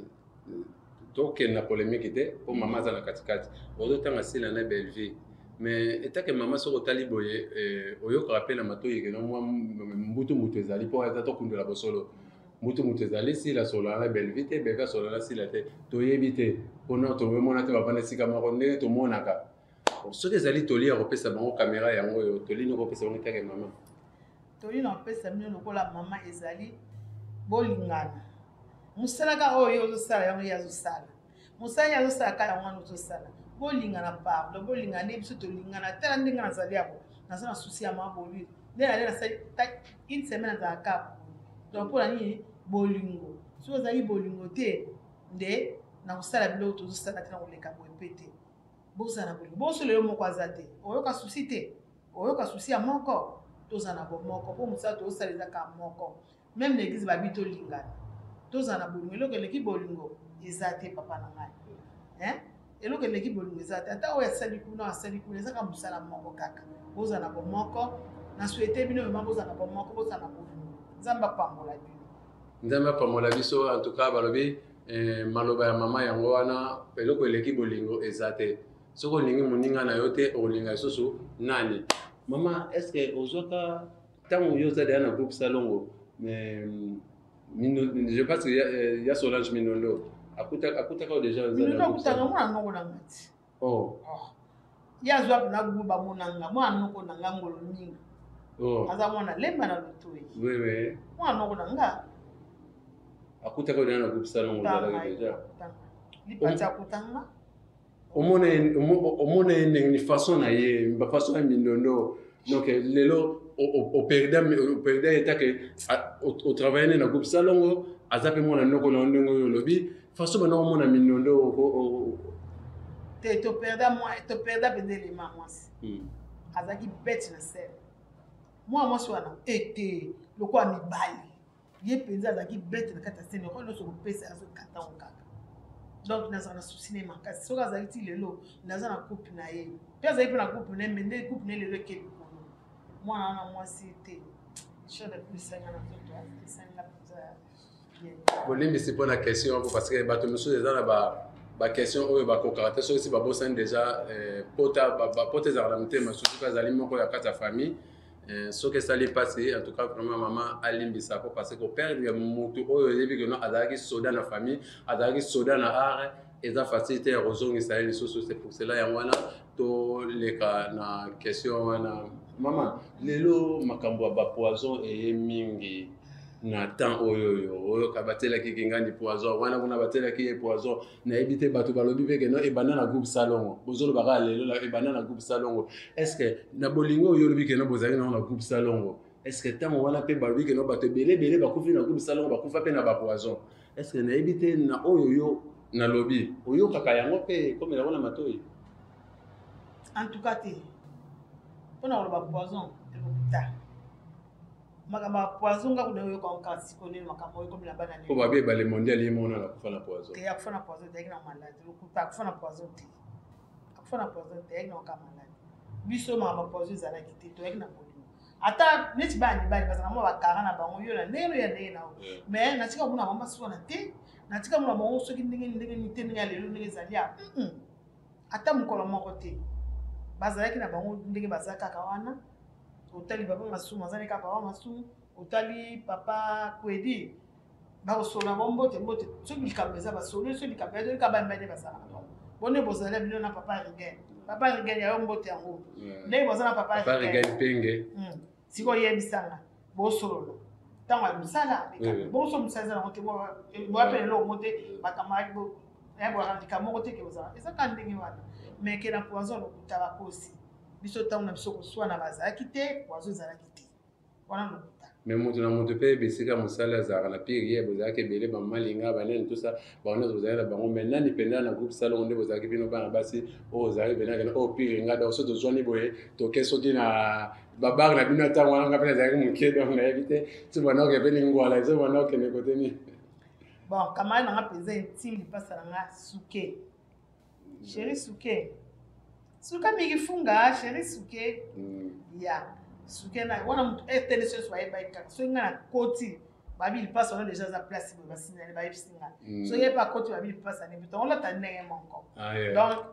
tokende na polémique te mpo mama aza na katikati ozotanga sila na bellevue mais etake mama soki otali boye eh, oyokaka mpe na matoi keno mwa mbutu moto ezali mpo aza tokundola bosolo mbutu moto ezali sila asolana na bellevue te bellevue asolana na sila te toyebi te mpona tomona te bavanda esika moko ndenge tomonaka soki ezali toli ya kopesa bango kamera yango oyo toli nini okopesa bango etake mama toli na kopesa bino lokola mama ezali bolingana mosala kaka oyo ye ozosala yango ye azosala mosala ye azosala kaka yango wana ozosala bolingana pardon bolingana nde biso tolingana tala ndenge nazali yabo naza na susi ya mabolwi nde nale nasali une semaine azalaka kaka donc mpo na nini bolingo soki ozali bolingo te nde nakosala biloko tozosala te na koleka boye mpe te bozala na bolingo bonso lelo moko aza te oyoka susi te oyoka susi ya moko tozala na bomoko mpo mosala tozosala eza kaka moko meme na eglise babi tolingana tozala na bolingo eloko eleki bolingo eza te papa na ngai hein? eloko eleki bolingo eza te ata oyo asali kuna asali kuna eza kaka mosala moko kaka bozala na bomoko na souhaite bino vraimen bozala na bomoko bozala na bolingo nzambe apambola bino nzambe apambola biso en tout cas balobi eh, maloba ya mama yango wana eloko eleki bolingo eza te soki olingi moninga na yo te okolinga lisusu nani mama est ce que ozwaka ntango yo oza deya na groupe salongo mais je pense que ya, eh, ya solange minondo akutaka yo deja minondo akutaka mwana noko na ngati oh. oh. ye azwa mpena gu bamonanga mwana noko na nga ngolo mingi oh. aza mwana lemba na lotoi oui, oui. mwana noko na nga akutaka yo na groupe salongo ozalaki deja lipati akutanga omona ye ndenge ni façon na ye façon ya mindondo donc lelo operda ye take otravaille ne na groupe salongo aza mpe mwana noko na yo ndenge oyo olobi façon banda komona mindondo te toperda toperda mpenza elema mwasi hmm. azalaki bete na sele mwana mwasi wana ete lokola mibali Ye mpenza azalaki bete na kati ya scène, role nyonso kopesa azokata yango kaka. Donc nazala na souci na ye makasi. Soki azali ti lelo, naza na couple na ye. Mpe azali mpe na couple na ye, mais nde couple na ye lelo eke likolo. Mwana wana mwasi te. Chair de poule esangi nga na nzoto, esangi nga mpenza bien. Bolimbisi mpo na question yango parce que bato mosusu eza na ba baquestion oyo bakokaka te soki si babosani déjà eh, pota bapota ezalaka na motema surtout azali moko ya kati ya famille eh, soki esali mpasi en tout cas vraiment mama alimbisa po parce que koperdre motu oyo oyebi keno azalaki soda na famille, azalaki soda na art, eza facile te ya kozongisa ye lisusu. C'est pour cela yango wana toleka na question wana. Mama, lelo makambo ya bapoison eye mingi na temps oyo oyo oyoka batielaki kingani poison wana kuna, batielaki ye poison. Nayebi te, bato balobi mpe keno ebanda na groupe Salongo. Bozoloba kaka lelo ebanda na groupe Salongo. Est ce que na bolingo oyo olobi keno bozalaki nango na groupe Salongo, est ce que ntango wana mpe balobi keno bato ebele ebele bakufi na groupe Salongo, bakufa mpe na bapoison? Est ce que nayebi te na oyo yo nalobi oyokaka yango mpe ekomela ngo na matoi? En tout cas te. Mpona koloba poison, elokuta. Makambo ya poison, nga kuna oyoka kaka sikoyo nini makambo oyo ekomela bana. Po babi ebale mondial, ye mona nakufa na poison. Te, akufa na poison te, ayaki na malade. Lokuta, akufa na poison te, akufa na poison te, ayaki na oka malade. Biso makambo ya poison ezalaki te, toyaki na bolingo. Ata neti bana mibali bazala mwa bakara na bango, yo na ndenge no ya ndenge na yo, mais natika komona bango baswana te, natika komona bango soki ndenge ndenge nini te. Ndenge ya lelo ndenge ezali ya ata mokolo moko te bazalaki na bango ndenge baza kaka wana. Otali papa Masumu, azali kaka papa Masumu. Otali papa Kwedi, bakosolola bango mbote mbote. Soki likambo eza, basolo. Soki likambo eza, kaka bamibali nde bazalaka na bango. Bonde bozali bino na papa Rigen, papa Rigen ya yo mbote yango ndenge boza na papa. Papa Rigen Penge. Sikoyo oyebisanga, bosolola ntango ya mosala, bonso mosala eza nango te, boya mpe eloko mo te, bakamari boyaka likambo moko te ke bozala eza kaka ndenge wana. Mais ke na poison, lokuta, bakosi biso. Ntango na biso koswana bazalaki te, poison ezalaki te wana, lokuta. Mais moto na moto mpe bisika mosala azalaka na pire ye. Bozalaki ebele, bamalinga banani tosa bango nyonso bozalaki na bango. Mais nani mpenza na groupe Salongo nde bozalaki bino bana basi oyo ozalaki mpenza kena oyo pire nga? Donc so tozwani boye, toke soki na babar na bino, ntango wana nga mpe nazalaki moke, donc nayebi te so banda oke mpe lingwala ezo banda okende kote nini. Bon, camarade nanga mpenza intime, lipasa na nga suke, chéri suke, suka mingi funga, chéri suke. Ya suke na wana motu etele so nyonso bayebaki kaka soki nga na koti, babi lipasa wana déjà aza place boye, basinani bayebisi nga. Soki ye mpe akoti, babi lipasa ne bitongo olata ndenge moko. Donc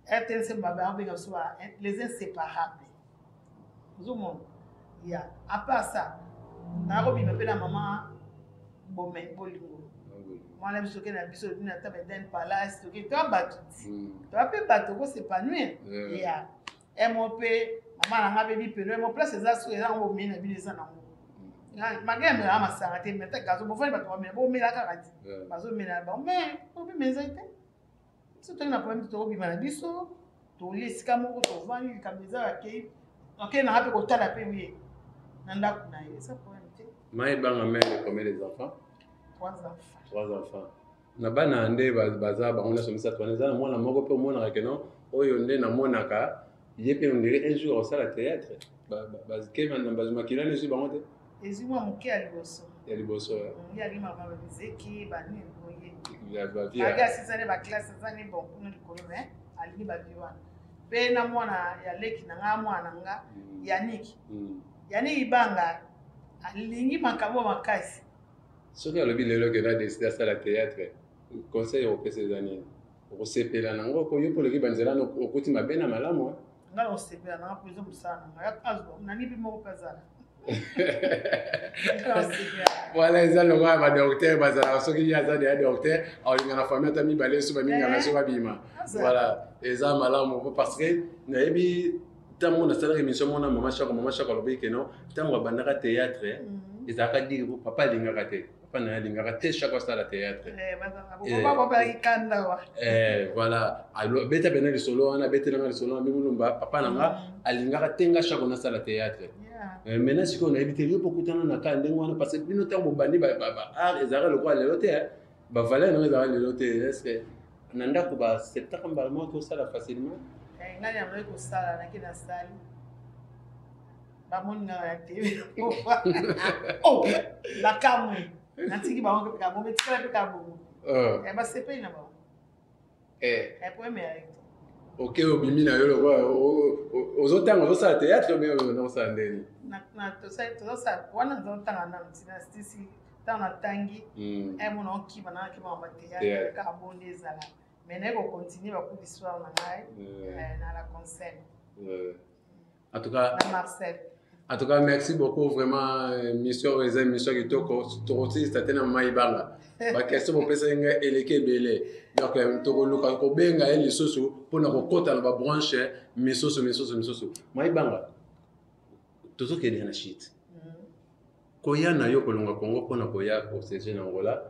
RTNC babenga biso les inséparables, ozomona. Ya à part ça, nakobima mpe na mama Bome Bolingo, mwana biso toke na biso na ata Eden Palace, toke toa bato ti toa mpe bato kos'épanouir. Ya emo mpe mama na nga mpe bipelo emo place eza soki eza yango bomei na bino eza nango malgré amelaka masanga te, mais ata gazo bofani bato bamela, bomela kaka ti bazomela na bango, mais obima eza te. Biso toki na problème te, tokobima na biso, tolia esika moko, tovandi, likambo eza, akei akei nanga mpe kotala mpe ye na ndako na ye, eza problème te. Mai Banga mère, combien des enfants? Trois enfants. Trois enfants. Na bana nde baza bango nyonso misato wana, eza na mwana moko mpe omonaka keno oyo nde namonaka ye mpe ondire un jour akosala théâtre, makila nezwi bango te? Ezwi mwa moke ya liboso. Ya liboso. Ye alimaka bamizeki banini boye, age asisani baclasse, azani bon kuna likolo, mais alingi bavi wana mpe na mwana ya leki na nga, mwana na nga Yanik, Yanik Ibanga, alingi makambo makasi. Soki alobi lelo ke na décide asala théâtre, conseil okopesa eza nini? Okosepela nango ko yo mpo oleki banzela okuti mabe na malamu? Nga na kosepela nanga mpo eza mosala na nga, azwa nani mpe moko mpe azala. Voilà, eza lokola badocteur bazalaka, soki ye aza deya docteur, aolinga na famille ata mibale so bamingana so babima. Voilà, eza malamu parce que nayebi ntango nasalaka émission mona mama Shako, mama Shako alobi keno ntango abandaka théâtre ezalaka dire papa alingaka te, papa na ye alingaka te Shako asala théâtre. Voilà, abeta pena lisolo wana, abetelanga lisolo wana mimulumba, papa na nga alingaka te nga Shako nasala théâtre. Maintenant sikoyo nayebi te yo mpo okutana na ka ndenge wana, parce que bino ntango bobandi baart ezalaka lokola lelo te, bavaleur nango ezalaka lelo te. Est ce que na ndako baacceptaka mbala moko tosala facilement? Ngai yango kosala nake nasali. Bamoni nga na TV. Oh, bakamwe. Natiki bango mpe kaka bongo, etikala mpe kaka bongo. Eh, basepeli na bango. Eh. Eh, problème ya ye te. Ok, obimi na yo lokola ozotanga, ozosala théâtre obe ozosala ndeni? Tozosala wana, nazotanga nanu ntina sisi ntango natangi mona okima nakima ba théâtre kaka bonde ezala, mais naye kocontinue bacours d'histoire na ngai na la conseil. En tout cas, na Marcel. En tout cas, merci beaucoup vraiment. Mission oyo eza mission kitoko. Tokosilisa te na mama Ibanga. Baquestion bopesaki ngai eleki ebele. Donc tokoluka kobenga ye lisusu mpona kokɔta na babranche misusu misusu misusu. Mama Ibanga, tozokende na shit. Koya na yo kolonga Congo mpona koya kosiéger na Angola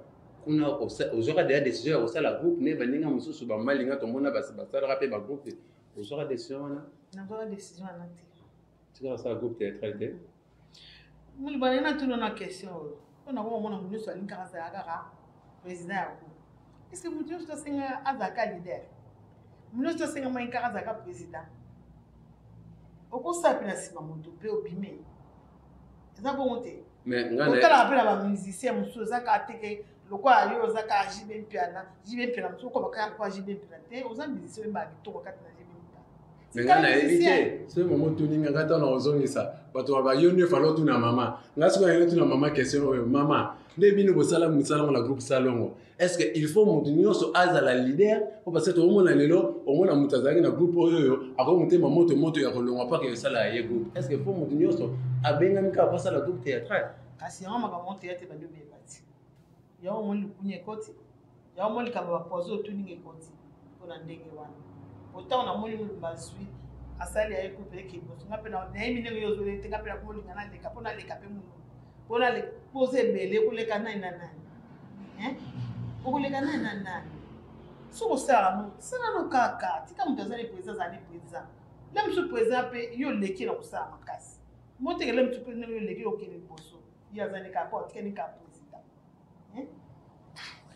kuna, ozwaka deya décision ya kosala groupe ne baninga mosusu bamalinga tomona basalaka mpe bagroupe? Ozwaka décision wana? Nazwaka décision wana te. Tikala kosala groupe théâtral te? Moliba naye natuna na question oyo mpo na komomona moto nyonso alingi kaka azala kaka président ya groupe. Est ce que moto nyonso tosenga azalaka leader? Moto nyonso tosenga mai kaka azalaka président? Okosala mpe na nsima moto mpe obime, eza bongo te. Mais nga na Otalaka mpe na bamusicien mosusu, eza kaka teke lokola yo oza kaka JB Mpiana. JB Mpiana mosusu okoma kaka lokola JB Mpiana te. Oza musicien oyembaka kitoko kati na JB Mpiana. Me nga nayebi te soki mama otuni nga, nga ntango ozongisa bato ba yo nde fala otuna mama. Nga soki nayebi otuna mama question oyo, mama, nde bino bosala mosala ngo na groupe Salongo, est ce que il faut moto nyonso azala leader? Po parce que tokomona lelo, omona moto azalaki na groupe oyo oyo akoki motema moto moto ya kolongwa mpaka esala ya ye groupe. Est ce que faut moto nyonso abengami kaka po asala groupe théâtral? Kasi yango makambo théâtre ebandi obeba ti yango omoni likunya ekoti, yango omoni likambo bapoison otuninga ekoti mpona ndenge wana. Otango namoni bazwi asali ya ye groupe eke liboso, nga mpe nayebi ndenge yo ozoli te. Nga mpe nakomolinga naleka mpo naleka mpe munu mpo naleka mpo oza ebele koleka nani na nani, okoleka nani na nani. Soki osalaka no, sala no kaka, tika moto aza ne président, azala ne président. Le mosusu président mpe yo oleki na kosala makasi motekele mosusu mpe ndenge yo oleki okende liboso, ye aza ne kaka po atikani kaka président.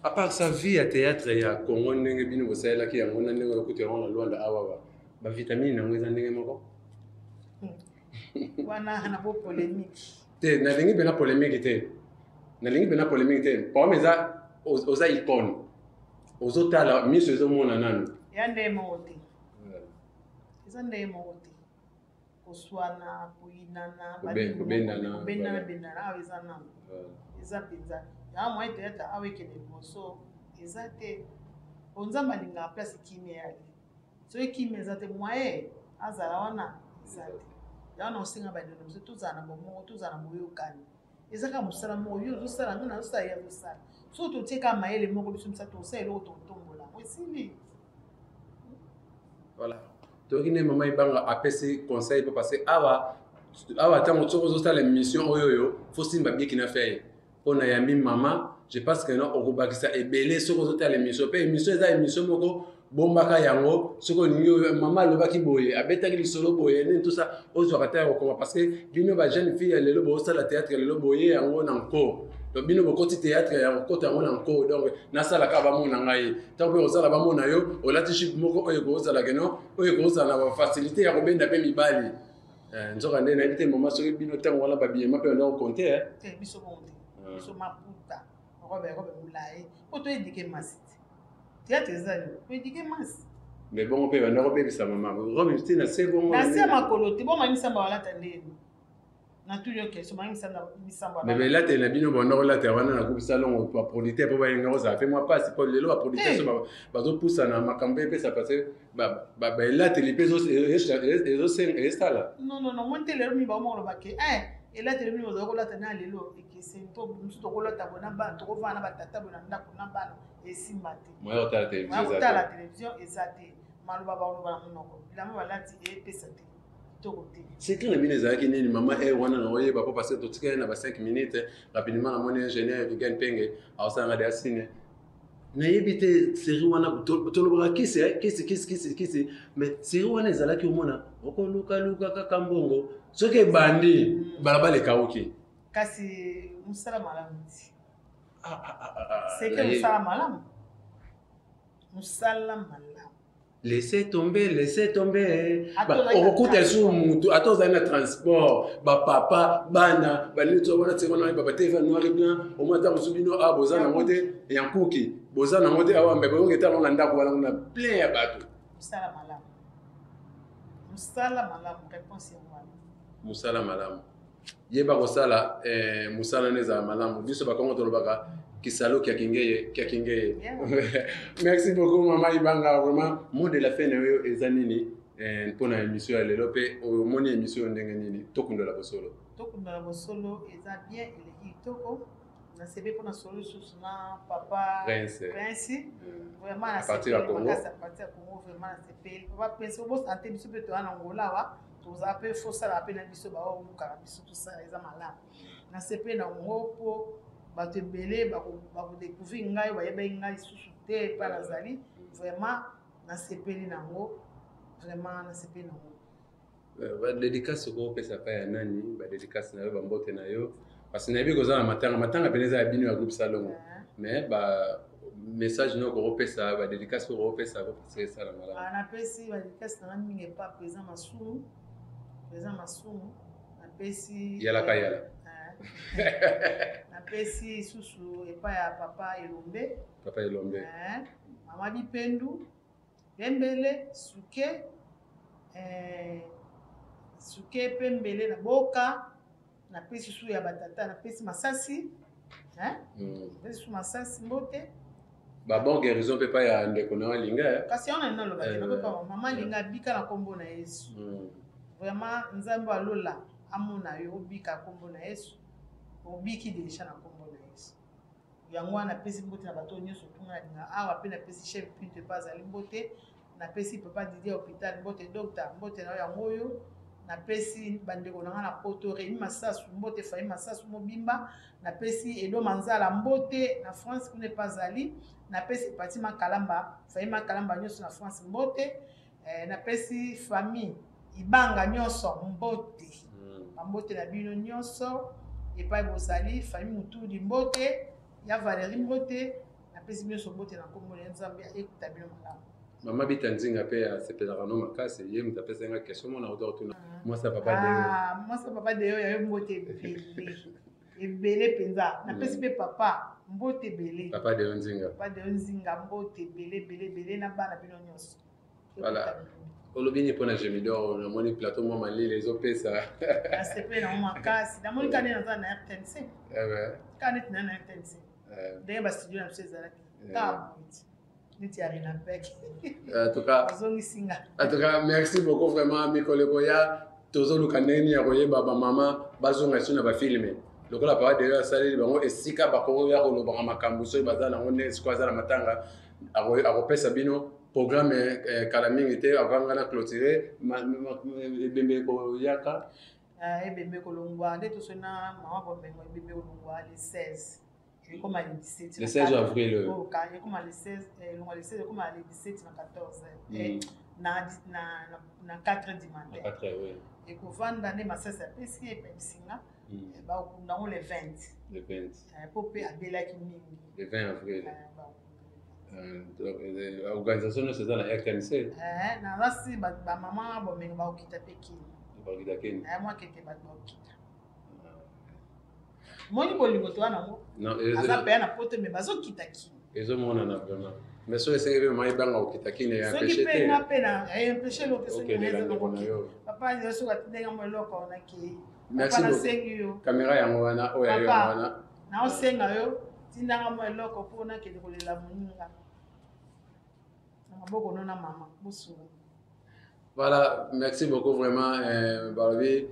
À part sa vie ya théâtre ya Congo, ndenge bino bosalelaki yango na ndenge oyokuta yango na Lwanda awa, bavitamine yango eza ndenge moko? Wana na bo polémique. Te, nalingi mpena polémique te, nalingi mpena polémique te. Problème eza oza icône, ozotala miso ezomona nanu. Ya ndenge moko te, eza ndenge moko te. Koswana, koyinana, kobendana. Kobendana bendana awa eza nanu, eza mpenza yango moyen théâtre awa ekende liboso eza te. Po Nzambe alingaka place kimia eyali. Soki kimia eza te, moyen azala wana eza te. Yango na osenga bandeko biso tozala na bomoko, tozala na boyokani. Eza kaka mosala moko, yo ozosala, nga nazosala, ye azosala. Soki totie kaka mayele moko, biso misala tosala eloko, totombola yango, esili. Voilà, toyoki nde mama Ibanga apesi conseil po parce awa awa ntango soki ozosala émission oyo oyo fo simba biki na feye mpo na yambi mama. Je pense que non, okobakisa ebele soki ozotala émission. Mpe émission eza émission moko, bombaka yango soki olingi. Oyo mama alobaki boye, abetaki lisolo boye, nini tout ça, ozwaka ta ya kokoma. Parce que bino bajeune fille ya lelo bozosala théâtre lelo boye yango na nko. Donc bino bokoti théâtre ya kokota yango na nko. Donc nasalaka bamona ngai, ntango mpe kozala bamona yo olati jupe moko oyo ekozala keno oyo ekozala na bafacilité ya kobenda mpe mibali. Nzoka nde nayebi te mama soki bino ntango wana babiyema mpe banda kokonte. Te, biso bongo te. Biso maputa, robe, robe molai po toéduquer masi te. Théâtre eza nini? Koéduquer masi. Mais bongo mpe banda kobebisa mama robe ti na se bongo? Na se ya makolo te. Bo mamisamba balata ndeni? Natuni yo question, mamisamba. Mais belateli na bino banda kolata wana na groupe Salongo, baproducteur mpo balinga kozala mpe mwa mpasi mpo lelo baproducteur so bazopusana makambo epesa parce baelateli mpe ezosala. Non, non, non, moi te. Lelo mingi bakomona olobake elateli mingi ozala kolata na lelo ekeseni. Mpo mosusu tokolata boye na bana, tokovanda na batata boye na ndako na bana, esimba te. Moya kotala télévision. Kotala télévision eza te. Maloba baloba na monoko, bilamba balati eyepesa te, kitoko te. Secret na bino ezalaki nini, mama? Heure wana na oyeba po parce que totikali na ba 5 minutes rapidement. Namoni ingénieur Rigan Penge aosalanga de asine. Nayebi te série wana tolobaka kisi, kisi, kisi, kisi, kisi, mais série wana ezalaki omona okolukaluka kaka mbongo soki ebandi balabala ekauki. Kasi mosala malamu ti seke mosala malamu, mosala malamu. Laissez tomber, laissez tomber. Okokuta lisusu mutu ata ozali na transport, bapapa, bana, banini to wana tse wana ba TV noir et blanc, omona ata mosusu bino ah boza nango te ya nkuki, boza nango te awa mbe boyoki tala na ndako wana kuna plein ya bato. Mosala malamu. Mosala malamu, réponse yango wana. Mosala malamu. Yeba kosala eh, mosala nde ezala malamu. Biso bakongo tolobaka kisalo kia kingeye kia kingeye. Merci beaucoup mama Ibanga, vraiment mot de la fin na yo eza nini eh, mpo na émission ya lelo mpe omoni émission oyo ndenge nini? Tokundola bosolo. Tokundola bosolo eza bien, eleki kitoko. Nasepeli mpo na solo lisusu na papa Prince. Prince. Vraiment À partir ya nasepeli Congo. makasi à partir ya Congo, vraiment nasepeli. Papa Prince obosana te biso mpe toya na Angola awa, tozala mpe fosala mpe na biso baoyo olukaka biso tosala eza malamu. Nasepeli na yango mpo bato ebele bakodécouvrir ngai, bayebaki ngai lisusu te epai nazali. Vraiment nasepeli na yango, vraiment nasepeli na yango. Badédicace okopesa epai ya nani? Badédicace na yo, bambote na yo, parce que nayebi koza na matanga, matanga pene eza ya bino ya groupe Salongo, mais ba message na yo okopesa, badédicace oyo okopesa, okopesa esala malamu. Napesi badédicace na nga mingi epa président Masumu, président Masumu napesi. Yalaka yala. Napesi susu epai ya papa Elombe. Papa Elombe. Mama Bipendu, Pembele, Suke, Suke Pembele na Boka. Napesi susu ya batata, napesi Masasi, napesi susu Masasi mbote. Ba bon guérison mpe pa ya ndeko na yo Alinga. Kasi wana nini nalobaki, nakopa mama Alinga abika na nkombo na Yesu. Vraiment Nzambe alola amona yo obika nkombo na Yesu, obiki deja na nkombo na Yesu. Yango wana napesi mbote na bato nyonso tunga nalinga awa, mpe napesi chef Pinto epa azali mbote, napesi papa Didier hôpital mbote, docteur mbote na yo yango oyo. Napesi bandeko na nga na poto, Rémi Masasu mbote, Fayi Masasu mobimba, napesi Edo Manzala mbote na France kuna epa azali, napesi Pati Makalamba, Fayi Makalamba nyonso na France mbote, napesi famille Ibanga nyonso mbote, bambote na bino nyonso epai bozali, famille Mutudi mbote, ya Valérie mbote, napesi nyonso mbote na nkombo ya Nzambe, ekuta bino malamu. Mama Bita Nzinga mpe asepelaka no makasi, ye moto apesa nga question mona auta kotuna mwasi ya papa Deo. Mwasi ya papa Deo ya yo mbote ebele ebele mpenza. Napesi mpe papa mbote ebele. Papa Deo Nzinga. Papa Deo Nzinga mbote ebele ebele ebele na bana bino nyonso. Voilà. Olobi nini mpona Gemidor? Namoni plateau mwa malili ezopesa. Nasepeli nango makasi, namoni kaka nde naza na RTNC, kaka neti na RTNC, ndenge bastudio na biso ezalaki kaka boye neti ya Renapec. En tout cas, ozongisi nga. En tout cas, merci beaucoup vraiment. Mikolo ekoya tozoluka ndenge nini ya koyeba bamama bazonga lisusu na bafilme lokola papa Deo asaleli bango esika bakoya kolobaka makambo soki baza nango ndenge sikoyo aza na matanga, akopesa bino programme kala mingi te akanga na clôture ebembe ekoyaka. Ebembe kolongwa nde tosoli na mama Bomengo, ebembe kolongwa le 16, ekoma le 17. Le 16 avril oyo. Ekoma le 16, elongwa le 16, ekoma le 17 na 14 na 4 heures du matin. Na 4 heures, oui. Ekovanda nde masasi apesi ye epebisinga, bakunda yango le 20. Le 20. Po mpe abelaki mingi. Le 20 avril. Organisation nyonso eza na RTNC. Naza si bamama Bomengo bakokita mpe Kini. Bakokita Kini. Mwa kete bato bakokita, moni bolingo toza nango, aza mpe na poto me bazokita Kini. Ezomonana vraiment, mais soki esengi mpe mama Ibanga kokita Kini, soki mpe nga mpe na empêche eloko te, soki okelela ndeko na yo. Papa, soki atindenge mo eloko nakei. Merci. Nasengi yo. Caméra yango wana oyo ya yo yango wana. Naosenga yo, tindanga mwa eloko mpo nakende kolela moninga na maboko no na mama bosunga. Voilà, merci beaucoup vraiment. Balobi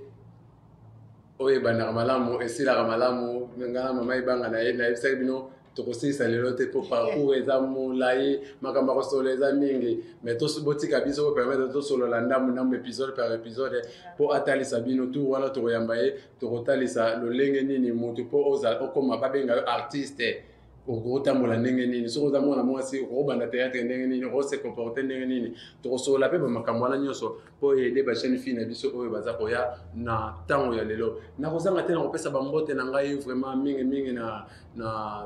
oyo ebandaka malamu esilaka malamu. Ngai na mama Ebanga na ye nayebisaki bino tokosilisa lelo te mpo parcours eza molai, makambo ya kosolola eza mingi, mais botika biso bopermettre tosolola ndambu ndambu, épisode par épisode, mpo atalisa bino tour wana tokoyamba ye, tokotalisa lolenge nini motu mpo ozala okóma babenga yo artiste. Okotambola ndenge nini? Soki oza mwana mwasi, okobanda théâtre ndenge nini? Okose comporter ndenge nini? Tokosolola mpe bamakambo wana nyonso mpo aider bajeune fille na biso oyo baza koya na ntango ya lelo. Nakozanga te na kopesa bambote na ngai vraiment mingimingi na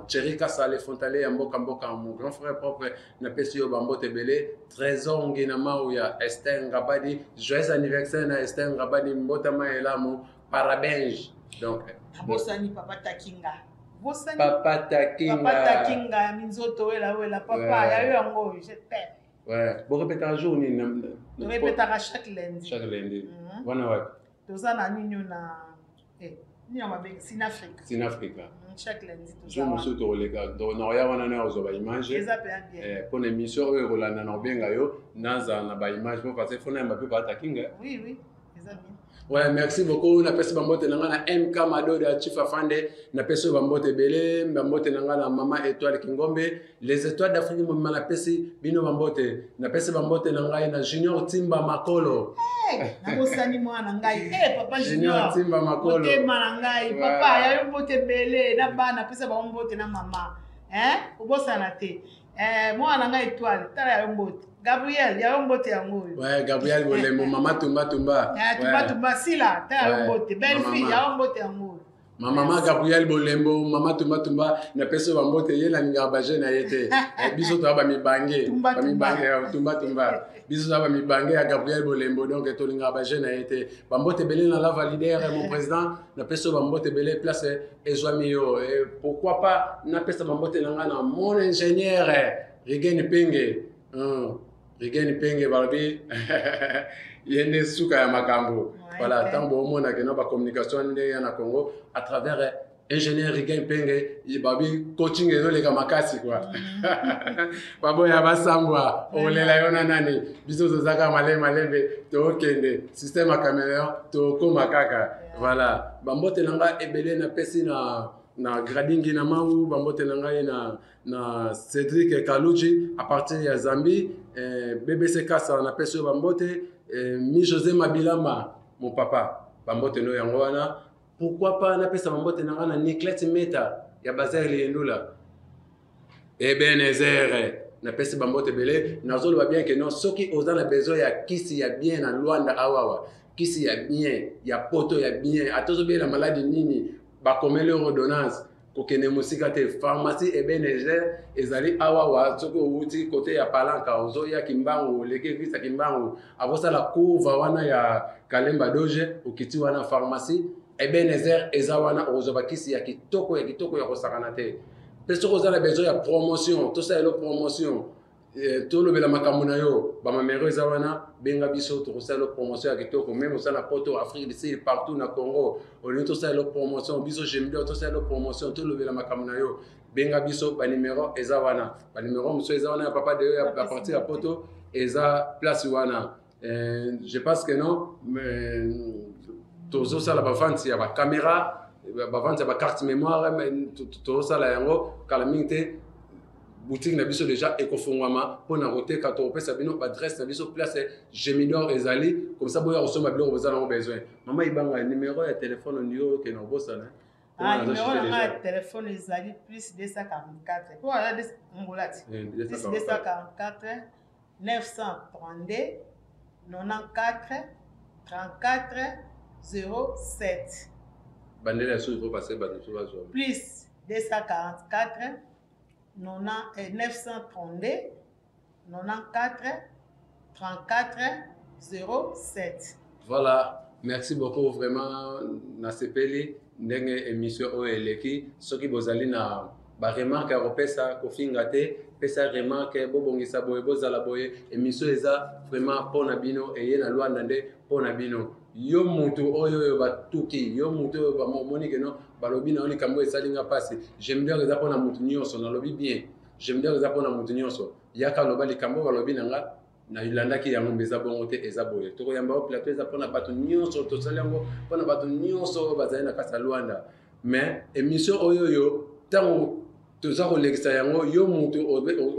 Thierry Kasa, le frontalier ya mboka mboka, mon grand frère propre. Napesi yo bambote ebele. Trésor Ngina Mau ya Esther Ngabadi, joyeux anniversaire na Esther Ngabadi, mbotama elamu, parabéns. Donc Nabosani Papa Takinga. Bosani Papa Takinga. Papa Takinga ya minzoto, wela wela papa. Ya yo yango, je t'aime. Ouais, borépétaka jour nini? Torépétaka chaque lundi. Chaque lundi. Wana wapi? Toza na nini oyo na nini ya mabengi, Sinafrique. Sinafrica. Chaque lundi toza Jour wana. mosusu tokoleka, nakoya wana na kozwa baimage. Eza mpenza bien. Mpona émission oyo ekolanda, na kobenga yo, nazala na baimage po parce faut nayamba mpe Batakinga. Oui, eza bien. Ouais, merci beaucoup. Napesi bambote na nga na MK Madoda, Chief Afande. Napesi oyo bambote ebele. Bambote na nga na Mama Étoile Kingombe. Les étoiles d'Afrique mobima, napesi bino bambote. Napesi bambote na ngai na Junior Timba Makolo. Eh, nabosani mwana ngai, papa Junior Junior. Timba Makolo. Motema na ngai. Papa, ya yo mbote ebele na bana, apesa bango mbote na mama. Kobosana te. Mwana na ngai Étoile, tala, ya yo mbote. Gabriel, ya yo mbote yango oyo. Ouais, Gabriel Bolembo, Mama Tumba Tumba. Tumba tumba sila, tala, ya yo mbote. Belle Ma fille, mama. ya yo mbote yango oyo. Ma mama Gabriel Bolembo, Mama Tumba Tumba, napesi oyo bambote. Ye nalingaka baje na ye te. Biso toza bamibange. Tumba Tumba. Bamibange, Tumba Tumba. Biso toza bamibange ya Gabriel Bolembo, donc tolingaka baje na ye te. Bambote ebele na Lava Leader, mon président. Napesi oyo bambote ebele place ezwami yo. Pourquoi pas napesa bambote na ngai na mon ingénieur Rigen Penge. Rigen Penge, balobi ye nde suka ya makambo. Voilà, ntango boomona ke no bacommunication ndenge ya na Congo à travers ingénieur Rigen Penge, ye babi coaching ezoleka makasi quoi. Baboya basambwa, okolela yo na nani? Biso toza kaka malembe malembe, tookende système ya caméléon, tokóma kaka. Voilà, bambote na ngai ebele napesi na Gradingi na Mau, bambote na ngai na Cédric Kaluji à partir ya Zambie, BBC Kasa, napesi oyo bambote, Mi José Mabilama, mon papa, bambote no yango wana. Pourquoi pas napesa bambote na ngai na Niclet Meta ya Bazer Liyendula, Ebenezer, napesi bambote ebele. Nazoloba bien ke non, soki oza na besoin ya kisi ya bien na Lwanda awawa, kisi ya bien ya poto ya bien, ata ozobela maladi nini, bakomeli ordonnance, kokende mosika te. Pharmacie Ebenezer ezali awawa. Soki owuti kote ya Palanka, ozoya Kimbangu, oleki église ya Kimbangu, akosala courbe wana ya Kalemba Doge, okiti wana, pharmacie Ebenezer eza wana. Okozwa bakisi ya kitoko, ya kitoko ya kosakana te. Mpe soki oza na besoin ya promotion, tosalela promotion, tolobela makambo na yo, banuméro eza wana, benga biso, tokosalela promotion ya kitoko. Même oza na poto, Afrique du Sud, partout na Congo, olingi tosalela promotion, biso Gemidor tosalela promotion, tolobela makambo na yo, benga biso, banuméro eza wana. Banuméro mosusu eza wana ya papa Deyo ya partir ya poto, eza place wana. Je pense que non, tozosala bavente ya bacaméra, bavente ya bacarte mémoire, tozosala yango kala mingi te. Boutique na biso déjà ekofungwama mpona koteka. Tokopesa bino baadresse na biso, place Gemidor ezali, comme ça boya kosomba biloko boza nango besoin. Mama Ibanga, numéro ya telefone olingi okende kobosana? Ah, numéro na ngai ya telefone ezali plus 244, mpo aza Ngola ti, plus 244 932 94 34 07. Bandela ya suki po pase bato mosusu bazwa. Plus 244 932 94 34 07. Voilà, merci beaucoup vraiment. Nasepeli ndenge émission oyo eleki. Soki bozali na baremarque ya kopesa, kofinga te, pesa remarque, bobongisa boye, bozala boye. Émission eza vraiment mpona bino, eye na Lwanda nde mpona bino. Yo mutu oyo oyo batuki yo, mutu oyo bamoni keno balobi na yo likambo esali nga mpasi, Gemidor eza mpona mutu nyonso. Nalobi bien, Gemidor eza mpona mutu nyonso. Yaka, loba likambo balobi na nga, nalandaki yango mbe eza bongo te, eza boye, tokoyamba yo. Plateau eza mpona bato nyonso, tosali yango mpona bato nyonso oyo bazali na kati ya Lwanda. Mais émission oyo oyo ntango toza kolekisa yango, yo mutu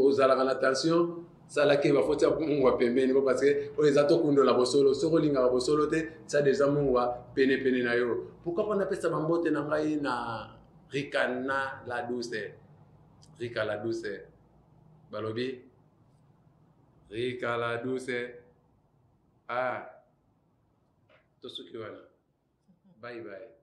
ozalaka na tension, salaki bafotia mungwa pembeni po parce que oyo eza tokundola bosolo. Soki olingaka bosolo te, tia deja mungwa penepene na yo. Pourquoi mpo napesa bambote na ngai na Rikana la Douce. Rika la douce balobi Rika la douce ah tosuki wana bye bye.